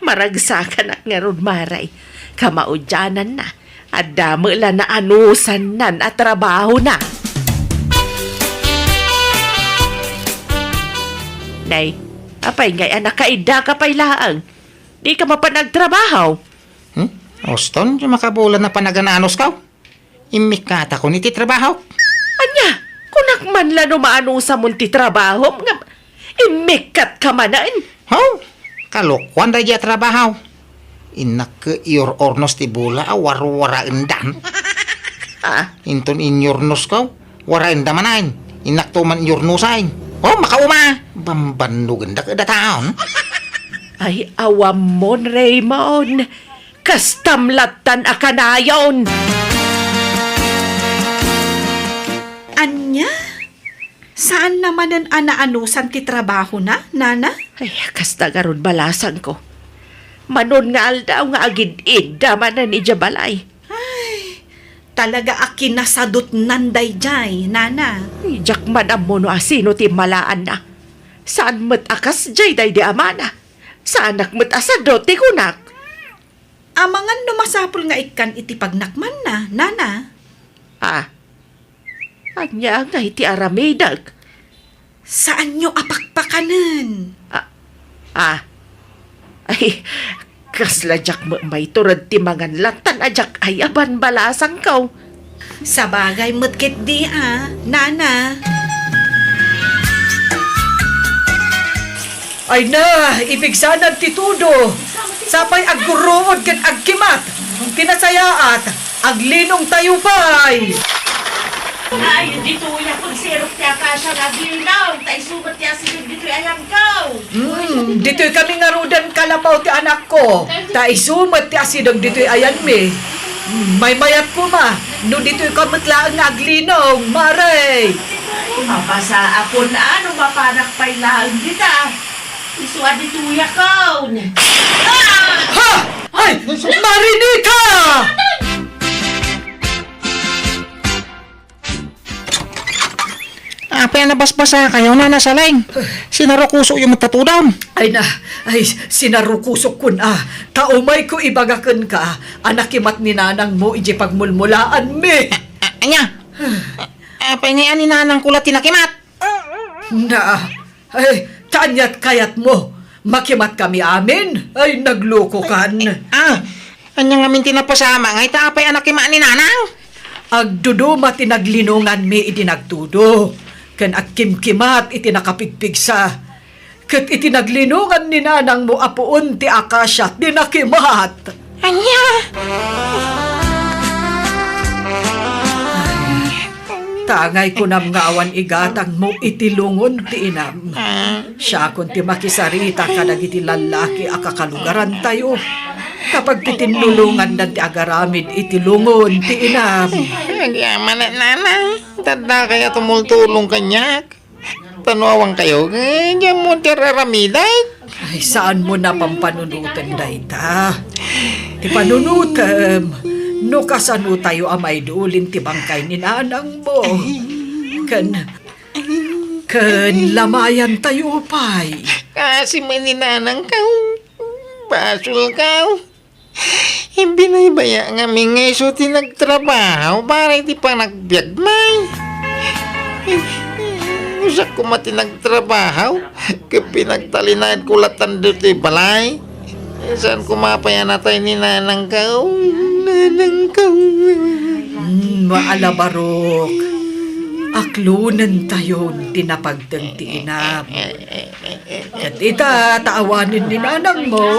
Maragsakanak ngarud, Mare. Kamaudiananna, adda met la naanusannan a trabahona. Nay, apay ngay a nakaiddaka pay laeng? Dika mapan agtrabaho? Hmm? Uston, ti makabulan a panagan-anusko. Immikkatakon iti trabahok. Ania? Kunak man la no maanusamon ti trabahom nga immikkatka manen. Haw? Kalokuan daydi a trabaho. Innak ket iyor-ornos ti bola a warwaraendan. Ah? Inton inyornosko, waraenda manen. Innakto man iyornosen. O, makauma! Bambannogendak ida taon. Ay, awammon, Raymond. Kastam lattan a kanayon. Ania? Saanna manen a naanusan ti trabahona, Nana? Ay, kasta ngarud balasangko. Manon nga aldaw nga agid-idda manen idiay balay. Ay, talaga a kinasadutnan daydiay, Nana. Ay, diak man ammo no asino ti immalaanna. Saan met a kasdiay daydi amana. Saanak met a sadut ti kunak. Amangan no masapul nga ikkan iti pagnakmanna, Nana. Ah, ania ngay ti aramidek? Saanyo a pakpakanen. Ah, ah. Ay, kasla diak met maitured ti mangan lattan a diak ay-aban balasangko. Sabagay met ketdi a, Nana. Ay na, ipigsanag ti tudo. Sapay aggurruod ken agkimat. Ti nasayaat, aglinongtayo pay. Ay, ditoy a pagsirok ti akasia nga aglinong, ta isu met ti asideg ditoy ayanko. Hmm, ditoy kami ngaruden kalapaw ti anakko, ta isu met ti asideg ditoy ayanmi. Hmm, maymayat koma, no ditoy ka met laeng nga aglinong, Mare. Mapasaakon a no mapanak pay laeng dita. Isu a ditoyakon. Ah! Ha! Ay, Marinita! Apay a nabasbasakayo, Nana Saleng? Sinarukusokyo met ta tudom. Ay na, ay, sinarukusokkon a. Ta umayko ibaga kenka a nakimat ni nanangmo idiay pagmulmulaanmi. A-, a-, ania? A-, apay ngay a ni nanangko la ti nakimat? Na, ay, ta aniat kayatmo? Makimat kami amin? Ay, naglokokan. Ah, ania ngamin ti napasamak ngay ta apay a nakimat ni nanang? Agduduma ti naglinonganmi idi nagtudo, ken agkimkimat iti nakapigpigsa. Ket iti naglinongan ni nanangmo a puon ti akasia ti nakimat. Ania? Ta angay kunam nga awan igatangmo iti lungon ti inam. Siakon ti makisarita kadagiti lallaki a kakalugarantayo. Kapag ti tinnulongandan ti agaramid iti lungon ti inam. Agyaman, Nanang. Tadda kaya tumultulong kaniak. Ta no awan kayo, eh, diak mo ti ar-aramidak. Ay, saan mo na pampanunoten dayta? Ti panunotem, no kasano tayo a maidulin ti bangkay ni nanang mo. Ken, ken lamayan tayo pay. Kasi man ni nanang ka, basol ka. Imbinaybaya ngamin nga isu ti nagtrabaho para iti panagbiag, may. Usak koma ti nagtrabaho, ket pinagtalinaed ko latan ditoy balay. Saan koma pay a natay ni nanang ka, nanang ka. Hmm, maalabarok. Aklonen tayon ti napagteng ti inam. Ket ita, ta awanen ni nanang mo,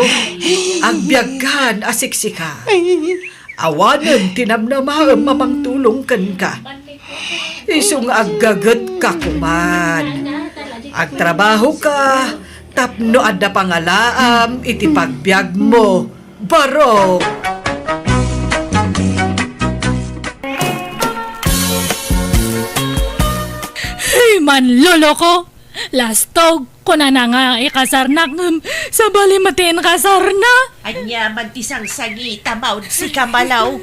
agbiagkan a siksika. Awanen ti namnamaem a mangtulong kenka. Isu nga aggagetka koman. Agtrabahoka tapno adda pangalaam iti pagbiagmo. Barok! Hey, manloloko! Lastog, kunana nga ikasarnak, ngem sabali met ti inkasarna. Ania man ti sangsangita, maud sika, Malaw?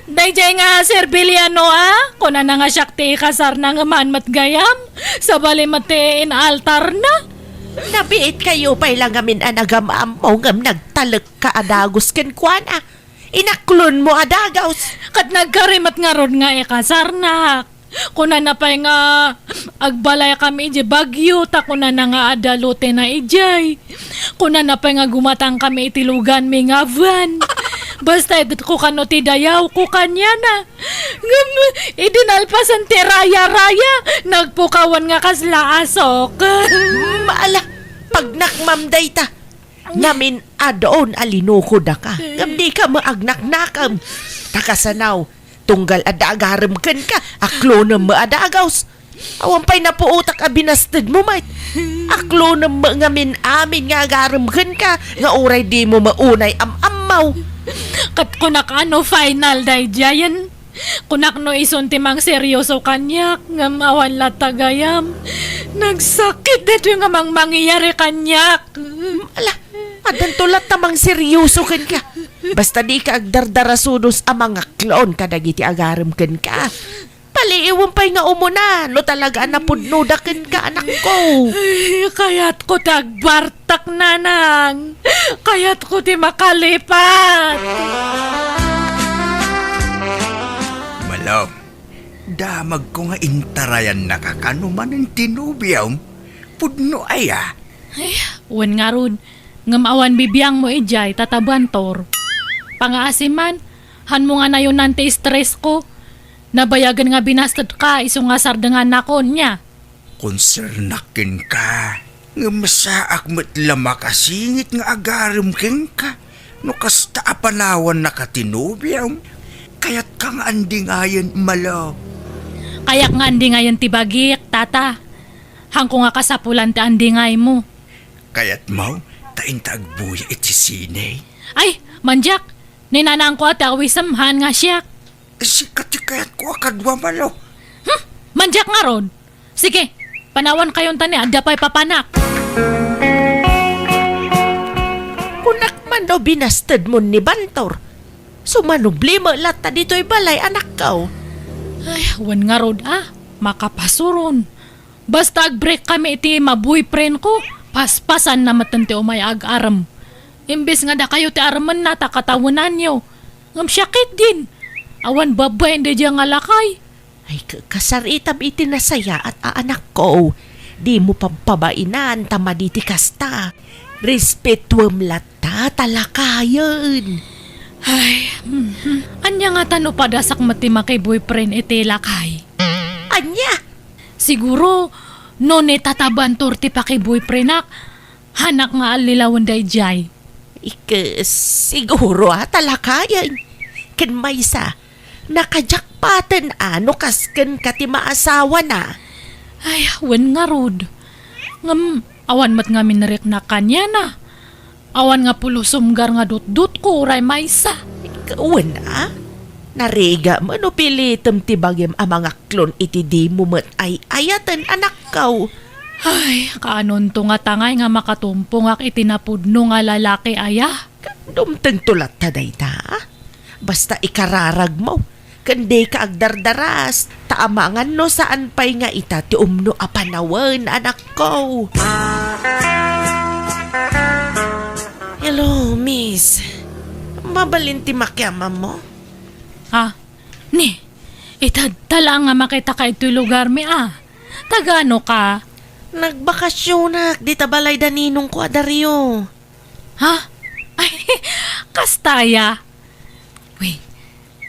Daydiay nga serbiliano, a? Kunana nga siak ti ikasarna, ngem haan met gayam, sabali met ti inaltarna. Nabiit kayo pay la ngamin a nagam-ammo, ngem nagtalekka a dagus kenkuana. Inaklonmo a dagus. Ket nagkari met ngarud nga ikasarnak. Kunana pay nga agbalaykami idiay Baguio, ta kunana nga adda lotena idiay. Kunana pay nga gumatangkami iti luganmi nga van. Basta itedko kano ti dayawko kaniana. Ngem idi nalpasen ti raya-raya, nagpukawan nga kasla asok. Mm, ala, pagnakmam dayta. Ngamin adun a linukodaka, ngem dika met agnaknakam. Ta kasano, tunggal adda agarem kenka, aklonem met a dagus. Awan pay napuotak a binastedmo met. Aklonem met ngamin amin nga agarem kenka, nga uray dimo met unay am-ammo. Ket kunak a no final daydiayen. Kunak no isun ti mangseryoso kaniak, ngem awan latta gayam. Nagsakit daytoy nga mangmangyayari kaniak. Ala, addanto latta mangseryoso kenka. Basta dika agdardarasudos a mangaklon kadagiti agarem kenka. Paliiwem pay nga umuna, no talaga a napudnoda kenka, anakko. Ay, kayatko ti agbartak, nanang. Kayatko ti makalipat. Malom, damagko nga intarayannaka kano manen ti nobiom. Pudno aya? Ay, wen ngarud, ngem awan bibiangmo idiay, Tata Bantor. Pangaasiman, hanmo nga nayonan ti stress ko. Nabayagen nga binastedka isu nga sardengannakon, nia? Konsernak kenka, ngem saak met la makasingit nga agarem kenka no kasta a panawannaka ti nobiom. Kayatka nga andingayen, Malo. Kayak nga andingayen ti bagik, Tata. Hanko nga kasapulan ti andingaymo. Kayatmo ta inta agbuya iti sine? Ay, mandiak! Ni nanangko a ti awisem, haan nga siak. Sika ti kayatko a kadua, Malo. Hmm, mandiak ngarud. Sige, panawankayon ta ni adda pay papanak. Kunak man no binastedmon ni Bantor. Sumanubli met latta ditoy balay, anakko. Ay, wen ngarud a, makapasuron. Basta agbreak kami iti ma-boyfriend ko, paspasanna metten ti umay agarem. Imbes nga dakayo ti aremenna ta katawenanyo. Ngem siak ketdin, awan babain daydiay nga lakay. Ay, ka-, kasaritam iti nasayaat a anakko. Dimo pampabainan ta madi ti kasta. Respetuem latta ta lakayen. Ay, mhm. Ania ngata no padasak met ti maki-boyfriend iti lakay? Ania? Siguro, no ni Tata Bantor ti paki-boyfriendak, hanak nga allilawen daydiay. Ike, siguro a ta lakayen. Ken maysa, nakajakpaten a no kas kenka ti maasawana. Ay, wen ngarud. Ngem, awan met ngamin nariknak kaniana. Awan nga pulos sumgar nga dutdotko uray maysa. Wen a? Narigat no pilitem ti bagim a mangaklon iti dimo met ay-ayaten, anakko. Ay, kaanonto nga tangay nga makatumpongak iti napudno nga lalaki aya? Dumtengto latta dayta. Basta ikararagmo, ken dika agdardaras, ta amangan no saan pay nga ita ti umno a panawen, anakko. Hello, miss. Mabalin ti makiammo? Ah, ni, itadta laeng nga makitaka itoy lugarmi, ah. Tagano ka? Nagbakasyonak dita balay da ninongko a Dario. Ha? Ay, kasta aya? Uy,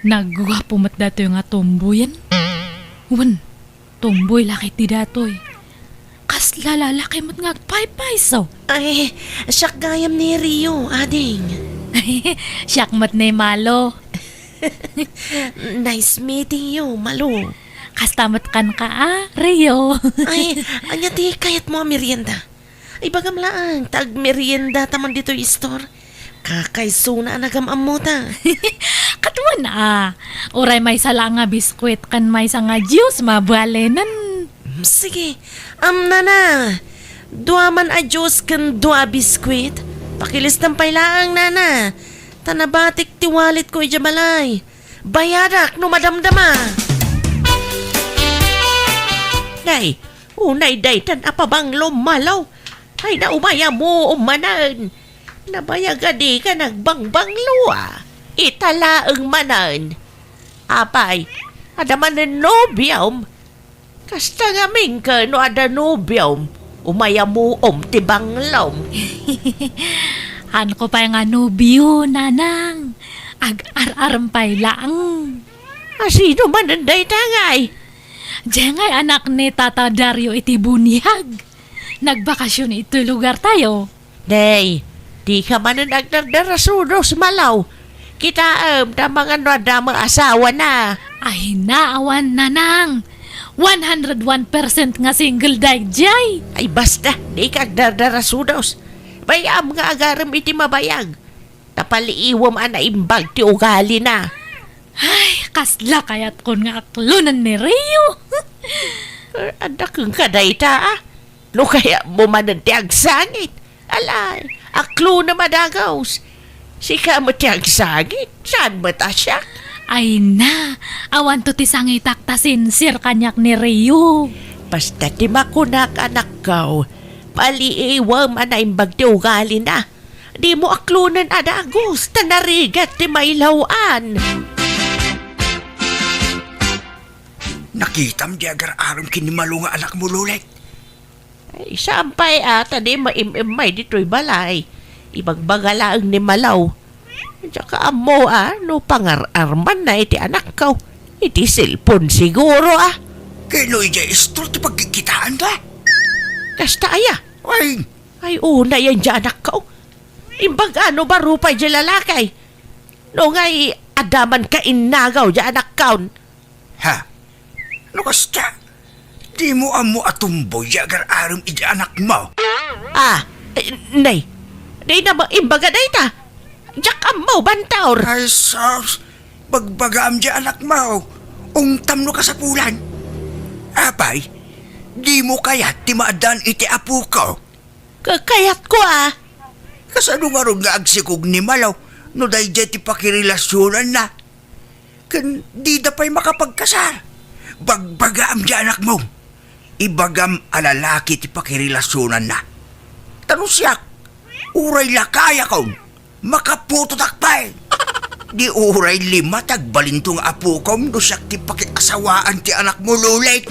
nagguapo met datoy nga tomboyen. Wen, tomboy la ketdi datoy. Kasla lalaki met nga agpaypayso. Ay, siak gayam ni Rio, ading. Siak met ni Malo. Nice meeting you, Malo. Kasta met kenka, ah, Rio. Ay, ania ti kayatmo a merienda? Ibagam laeng, ta agmeriendata man ditoy store. Kakaisuna a nagam-ammota. Ket wen a, uray maysa laeng nga biskuit ken maysa nga juice, mabalinen. Mm, sige. Am, nana, dua man a juice ken dua a biskuit. Pakilistam pay laeng, nana. Ta nabatik ti walletko idiay balay. Bayadak no madamdama. Nay, unay daytan a pabanglo, Malo. Ay, na, umayammo manen. Nabayag a dika nagbangbanglo, a. Ita laeng manen. Apay, adda manen nobiom? Kasta ngamin ket no adda nobiom, umayammoom ti banglom. Haanko pay nga nobio, nanang. Ag-ar-arem pay laeng. A, sino manen dayta ngay? Diay ngay anak ni Tata Dario iti buniag. Nagbakasyon itoy lugartayo. Nay, dika manen agdardarasudos, Malo. Kitaem, ta amangan no adda met asawana. Ay, awan, nanang. One hundred one percent nga single daydiay. Ay, basta, dika agdardarasudos. Bay-am nga agarem iti mabayag. Ta paliiwem a naimbag ti ugalina. Ay, kasla kayatkon nga aklonen ni Rio. Adda kenka dayta, a. No kayatmo manen ti agsangit, alay, aklonem a dagus. Sika met ti agsangit, saan met a siak? Ay na, awanto ti sangitak ta sincere kaniak ni Rio. Basta ti makunak, anakko, paliiwem a naimbag ti ugalina. Dimo aklonen a dagus, ta narigat ti mailaw-an. Nakitam di agar-arem ken ni Malo nga anakmo, Lolet? Ay, saan pay a, ta di maim-immay ditoy balay. Ibagbaga laeng ni Malo. Diak ammo a, no pangar-armanna iti anakko. Iti cellphone siguro, a. Ket no idiay istor ti pagkikitaanda? Kasta aya? Ay! Ay, unay diay anakko. Imbag a no baro pay diay lalaki. No ngay, adda man kainnagaw diay anakko. Ha? No kasta, dimo ammo a tomboy diay agar-arem iti anakmo? Ah, eh, nay, dayta met imbaga dayta. Diak ammo, Bantor. Ay, sus, bagbagaam diay anakmo. Ungtam no kasapulan. Apay, dimo kayat ti maaddaan iti apoko? Ka-, kayatko, a. Kasano ngarud nga agsikog ni Malo no daydiay ti pakirelasionanna? Ken dida pay makapagkasar. Bagbagaam diay anakmo. Ibagam a lalaki ti pakirelasionanna. Ta no siak, uray lakayakon, makaputotak pay. Di uray lima ti agbalinto nga apokom no siak ti pakiasawaan ti anakmo, Lolet.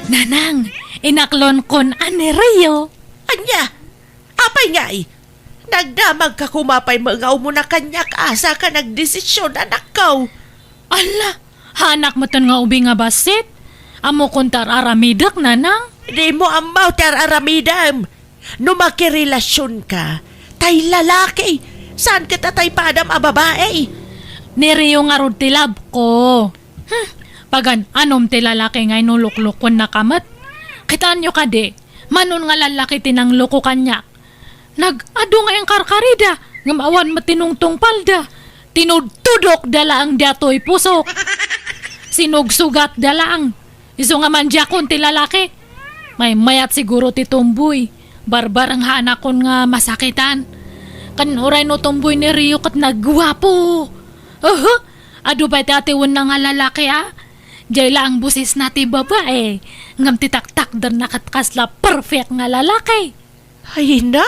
Nanang, inaklonkon a ni Rio. Ania? Apay ngay? Nagdamagka koma pay met nga umuna kaniak, asa ka nagdesisyon, anakko? Ala, haanak metten nga ubing nga bassit? Ammokon ti ar-aramidek, nanang? Dimo ammo ti ar-aramidem. No makirelasionka, tay lalaki, saan ket a tay padam a babai. Ni Rio ngarud ti love ko. Hmm, pagan-anom ti lalaki nga inuluklukuennaka met. Kitaenyo kadi, Manon nga lallaki ti nangloko kaniak. Nag-adu nga inkarkarida, ngem awan met ti nungtungpalda. Tinudtudokda laeng daytoy pusok. Sinugsugatda laeng. Isu nga mandiakon ti lalaki. Maymayat siguro ti tomboy. Barbarenghanakon nga masakitan. Ken uray no tomboy ni Rio ket nagguapo. Uhu! Adu pay ti atiwenna nga lalaki, a? Diay laeng bosesna ti babae. Ngem ti taktakderna ket kasla perfect nga lalaki. Ay na!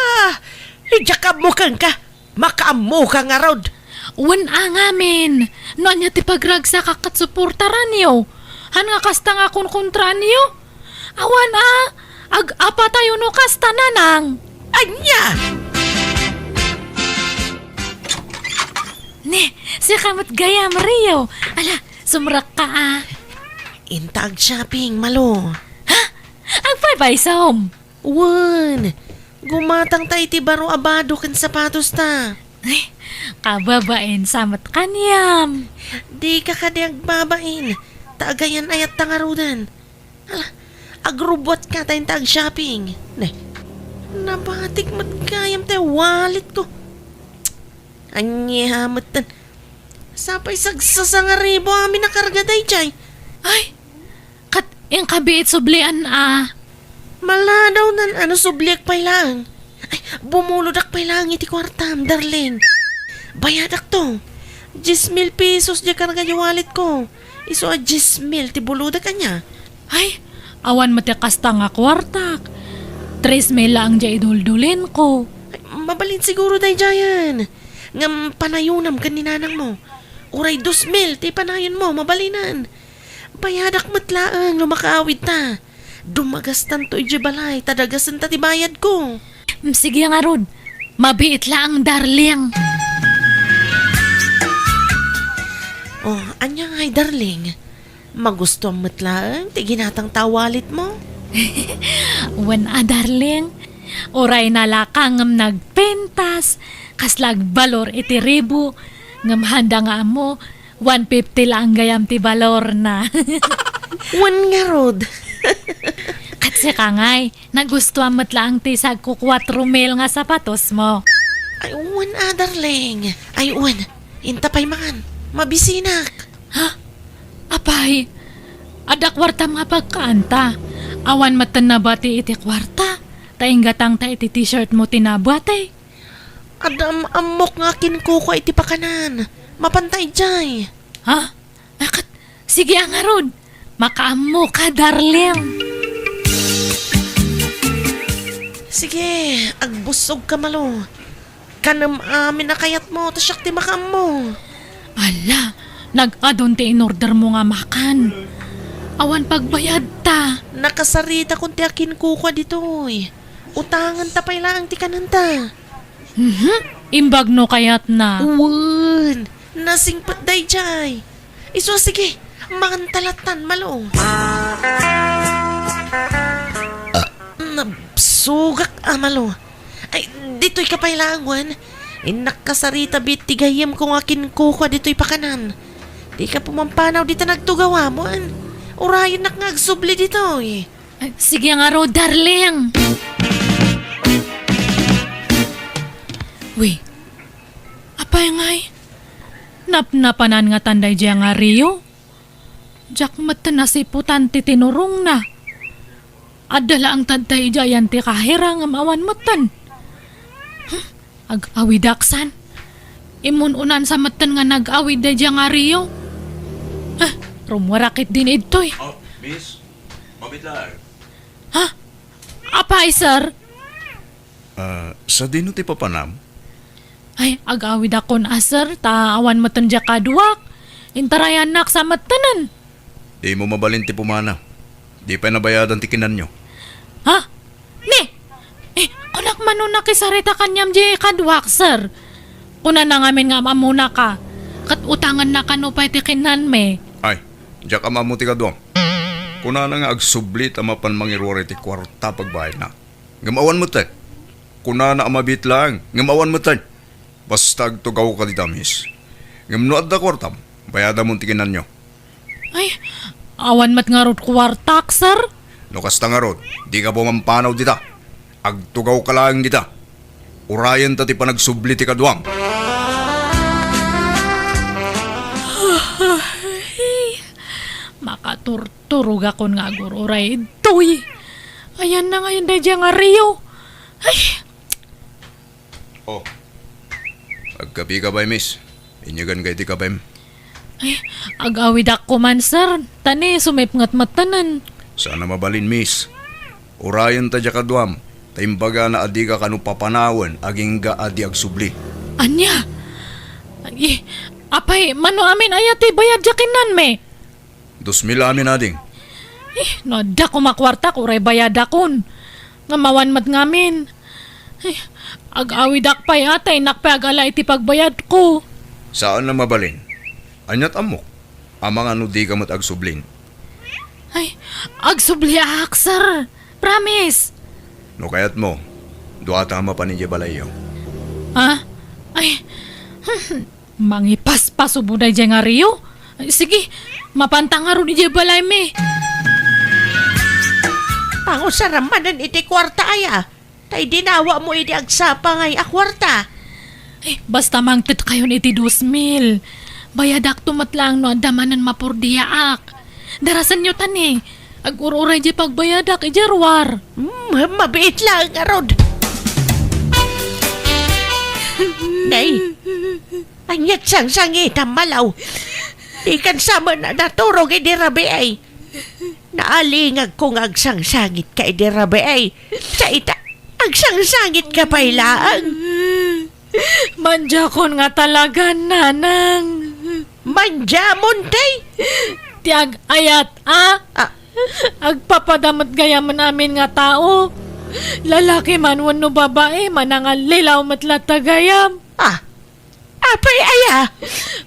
Diak ammo kenka! Makaammoka ngarud! Wen a ngamin, no ania ti pagragsakak ket suportaranyo. Han nga kasta nga konkontraanyo? Awan a, ag-apatayo no kasta, nanang. Ania? Ne, sika met gayam, Rio. Ala, sumrekka a. Inta ag-shopping, Malo. Ha? Agpaypaysom? Wen, gumatangta iti baro a bado ken sapatosta. Ay, kababain sa met kaniam. Dika kadi agbabain, ta agayan-ayatta ngaruden. Ala, agrubbuatka ta inta ag-shopping. Ne, nabatik met gayam ti walletko. Ania metten? Sapay sagsasangaribu amin a karga daydiay. Ay, ket inkabiit sublian a. Maladawnan a no subliak pay laeng. Ay, bumulodak pay laeng iti kuartam, darling. Bayadakto. Dies mil pesos diay karga diay walletko. Isu a dies mil ti bulodak, ania? Ay, awan met ti kasta nga kuartak. Tres mil laeng diay iduldulinko. Ay, mabalin siguro daydiayen. Ngem panayonam ken ni nanangmo. Uray dos mil ti panayonmo, mabalinen. Bayadak met laeng no makaawidta. Dumagastanto idiay balay, ta dagasenta ti bayadko. Mm, sige ngarud. Mabiit laeng, darling. Oh, ania ngay, darling? Magustuam met laeng ti ginatangta a walletmo? Wen a, darling. Uray nalaka ngem nagpintas, kasla agbalor iti ribu, ngem handa nga ammo, one fifty laeng gayam ti balorna. Wen ngarud. Ket sika ngay, nagustuam met laeng ti sagko kuatro mil nga sapatosmo. Ay, wen a, darling. Ay, wen. Inta pay man. Mabisinak. Ha? Apay, adda kuartam nga pagkaanta. Awan metten nabati iti kuarta. Ta inggatangta iti t-shirtmo ti nabati. Adda am-ammok nga kinkukua iti pakanan. Mapanta idiay. Ha? Akat, sige a ngarud. Makaammoka, darling. Sige, agbussogka, Malo. Kanem amin a kayatmo, ta siak ti makaammo. Ala, nag-adun ti inordermo nga makan. Awan pagbayadta. Nakasaritakon ti akinkukua ditoy. Utangenta pay laeng ti kanenta. Mhm. Imbag no kayatna. Wen, nasingpet daydiay. Isu a sige, manganta lattan, Malo. Ah, nabsugak a, Malo. Ay, ditoyka pay laeng, wen. Innak kasarita bit ti gayyemko nga kinkukua ditoy pakanan. Dika pumampanaw dita nagtugawam, wen. Urayennak nga agsubli ditoy. Ay, sige ngarud, darling. Wi, apay ngay? Napnapanan ngatan daydiay nga Rio? Diak metten nasiputan ti tinurongna. Adda laeng tadta idiay ti kahera ngem awan metten. Hmm, ag-awidak san? Immun-unan sa metten nga nag-awid daydiay nga Rio. Ah, rummuar ketdin idtoy. Oh, miss, mabitlaan. Ha? Apay, sir? Ah, sadino ti papanam? Ay, ag-awidakon a, sir, ta awan metten diay kaduak. Intarayannak sa mettenen. Dimo mabalin ti pumanaw. Di pay nabayadan ti kinanyo. Ha? Ni? Eh, kunak mano nakisarita kaniam diay kaduak, sir. Kunana ngamin nga am-ammonaka. Ket utangenna kano pay ti kinanmi. Ay, diak am-ammo ti kaduam. Kunana nga agsubli ta mapan mangiruar iti kuarta pagbayadna. Ngem awan metten. Kunana a mabiit laeng, ngem awan metten. Basta agtugawka dita, miss. Ngem no adda kuartam, bayadamon ti kinanyo. Ay, awan met ngarud kuartak, sir. No kasta ngarud, dika pumampanaw dita. Agtugawka laeng dita. Urayenta ti panagsubli ti kaduam. Ay, makaturturogakon nga agur-uray ditoy. Ayanna ngayen daydiay nga Rio. Ay! Oh. Agkapika pay, miss? Inyaganka iti kapem. Ay, ag-awidak koman, sir. Ta ni, sumipnget metten. Saan a mabalin, miss. Urayenta diay kaduam, ta imbagana a dika kano papanawen agingga a di agsubli. Ania? Ay, apay, mano amin aya ti bayad diay kinnanmi? Dos mil amin, ading. Eh, no adda koma kuartak, uray bayadakon. Ngem awan met ngamin. Eh, ag-awidak pay a, ta innak pay agala iti pagbayadko. Saan a mabalin. Ania't ammok? Amangan no dika met agsublin. Ay, agsubliak, sir. Promise. No kayatmo, duata a mapan idiay balayyo. Ha? Ay, mangipaspasubo daydiay nga Rio? Ay, sige, mapanta ngarud idiay balaymi. Pangusaram manen iti kuarta aya, ta idinawamo idi agsapangay a kuarta. Eh, basta mangtedkayon iti dos mil. Bayadakto met laeng no adda manen mapurdiaak. Darasenyo ta ni, ag-ur-uray diay pagbayadak idiay ruar. Hmm, mabiit laeng ngarud. Nay, ania't sangsangitam, Malaw? Dikan sa met a naturog idi rabii. Naalingagko nga agsangsangitka idi rabii. Sa ita, agsangsangitka pay laeng. Mandiakon nga talaga, nanang. Mandiamon, tay? Ti ag-ayat, a? Ah. Agpapada met gayamen amin nga tao. Lalaki man wenno babai, manangallilaw met latta gayam. Ah, apay aya?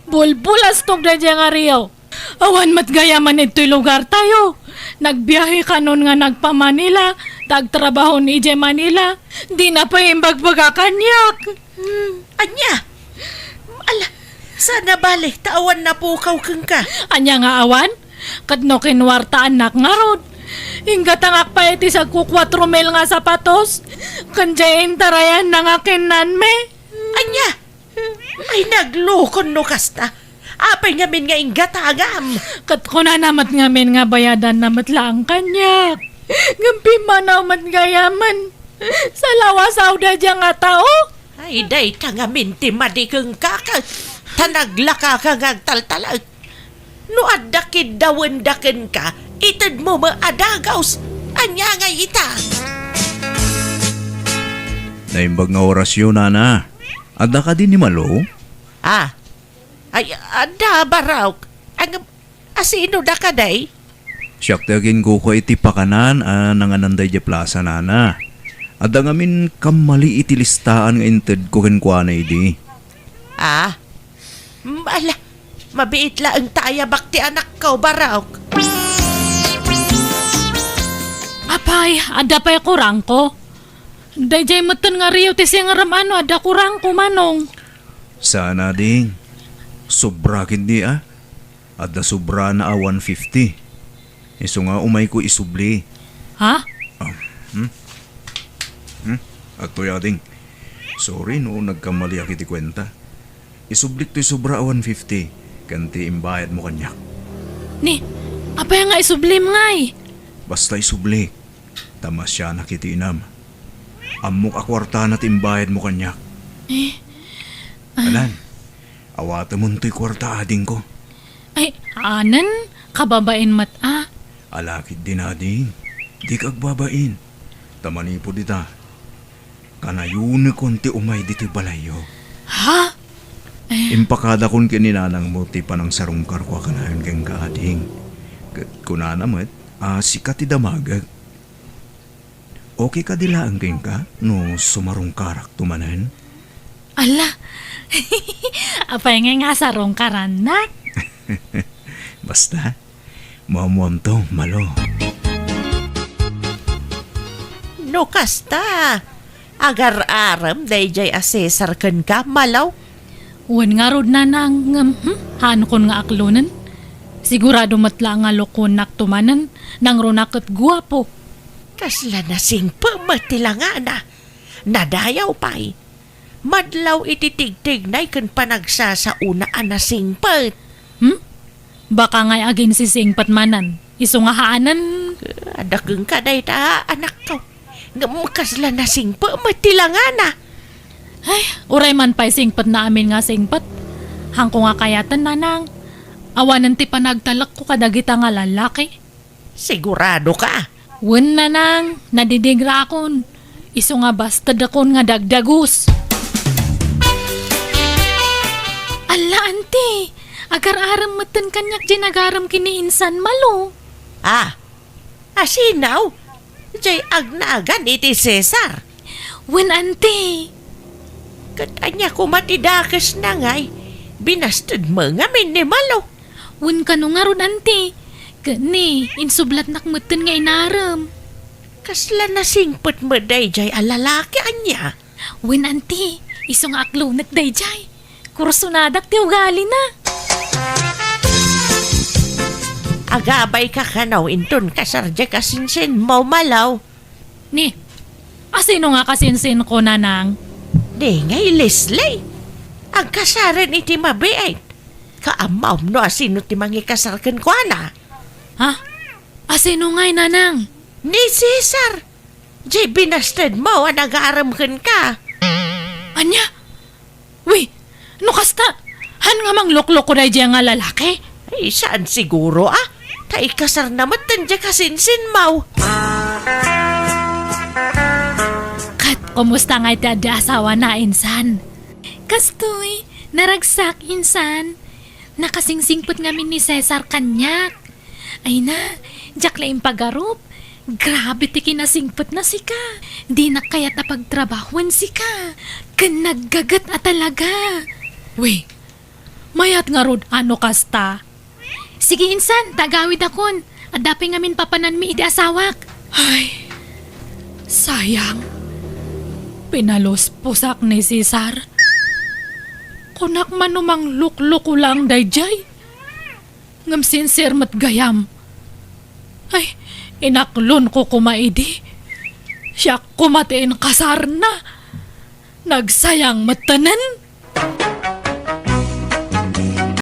Bulbulastog daydiay nga Rio. Awan met gayamen ditoy lugartayo. Nagbiahe kanon nga nagpa-Manila, ta agtrabaho idiay Manila. Dina pay imbagbaga kaniak. Ania? Ala, saan a bale, ta awan napukaw kenka. Ania nga awan? Ket no kinuartaannak ngarud, inggatangak pay iti sagko kuatro mil nga sapatos, ken diay intarayanna nga kinnanmi. Ania? Ay, naglukon no kasta. Apay ngamin nga inggatangam? Ket kunana met ngamin nga bayadanna met laeng kaniak. Ngem pimmanaw met gayamen. Salawasaw daydiay nga tao. Ay, dayta ngamin ti madi kenka, ket ta naglakaka nga agtaltalek. No adda kiddawenda kenka, itedmo met a dagus. Ania ngay ita? Naimbag nga orasyo, nana. Adda kadi ni Malo? Ah. Ay, adda, Barok. Ang, asino da kadi? Siak ti aginkukua iti pakanan a nanganan daydiay plasa, nana. Adda ngamin kammali iti listaan nga intedko kenkuana idi. Ah? Mm, ala, mabiit laeng ta ayabak ti anakko, Barok. Apay, adda pay kurangko? Daydiay metten nga Rio ti singerem a no adda kurangko, manong. Saan a, ding. Sobra ketdi, a. Adda sobrana a one fifty. Isu nga umayko isubli. Ha? Ah, hmm? Hmm? Adtoy, ading. Sorry no nagkammaliak iti kuenta. Isublik toy sobra a one fifty, ken ti imbayadmo kaniak. Ni, apay nga isublim ngay? Basta isublik. Ta masianak iti inam. Ammok a kuartana ti imbayadmo kaniak. Eh? Ah. Alan, awatemon toy kuarta, adingko. Ay, anen, kababain met a. Alakid din, ading. Dika agbabain. Ta manipud ita, kanayonekon ti umay ditoy balayyo. Ha? Eh. Impakadakon ken ni nanangmo ti panangsarungkarko a kanayon kenka, ading. Ket kunana met a sika ti damagek. Okay kadi laeng kenka no sumarungkarakto manen? Ala! Apay ngay nga sarungkarannak? Basta, muammuamto, Malo. No kasta, agar-arem daydiay a Cesar kenka, Malo? Wen ngarud, nanang, ngem, hmm, haankon nga aklonen. Sigurado met la nga lokonakto manen, nangruna ket guapo. Kasla nasingpet met ti langana. Nadayaw pay. Madlaw iti tigtignay ken panagsasaona a nasingpet. Hmm? Baka ngay aginsisingpet manen. Isu nga haanen. Adda kenka dayta, anakko. Ngem kasla nasingpet met ti langana. Ay, uray man pay singpetna amin nga singpet. Haanko nga kayaten, nanang. Awanen ti panagtalekko kadagita nga lalaki. Sigurado ka? Wen, nanang, nadidingrakon. Isu nga bastedakon nga dagdagus. Alla, anti, agar-arem metten kaniak diay nagarem ken ni insan Malo. Ah, asino? Diay agnagan iti Cesar? Wen, anti. Ket ania koma ti dakesna ngay? Binastedmo ngamin ni Malo? Wen, kano ngarud, anti. Ket ni, insublatnak metten nga inarem. Kasla nasingpet met daydiay a lalaki, ania? Wen, anti, isu nga aklonek daydiay. Kursonadak ti ugalina. Agabayka kano inton kasar diay kasinsinmo, Malo? Ni, asino nga kasinsinko, nanang? Di ngay Leslie. Agkasaren iti mabiit. Kaammom no asino ti mangikasar kenkuana? Ha? Asino ngay, nanang? Ni Cesar. Diay binastedmo a nagarem kenka. Ania? Wi, no kasta, han nga manglukloko daydiay nga lalaki? Ay, saan siguro, ah? Ta ikasarna metten diay kasinsinmo. Ket kumusta ngay ti adda asawana, insan? Kastoy, naragsak, insan. Nakasingsingpet ngamin ni Cesar kaniak. Ay na, diak la impagarup. Grabe ti kinasingpetna sika. Dinak kayat a pagtrabahoen sika. Ken naggaget a talaga. Wi, mayat ngarud a no kasta. Sige, insan, ta agawidakon. Adda pay ngamin papananmi iti asawak. Ay, sayang. Pinalusposak ni Cesar. Kunak man no manglukloko lang daydiay. Ngem sincere met gayam. Ay, inaklonko koma idi. Siak koma ti inkasarna. Nagsayang mettenen.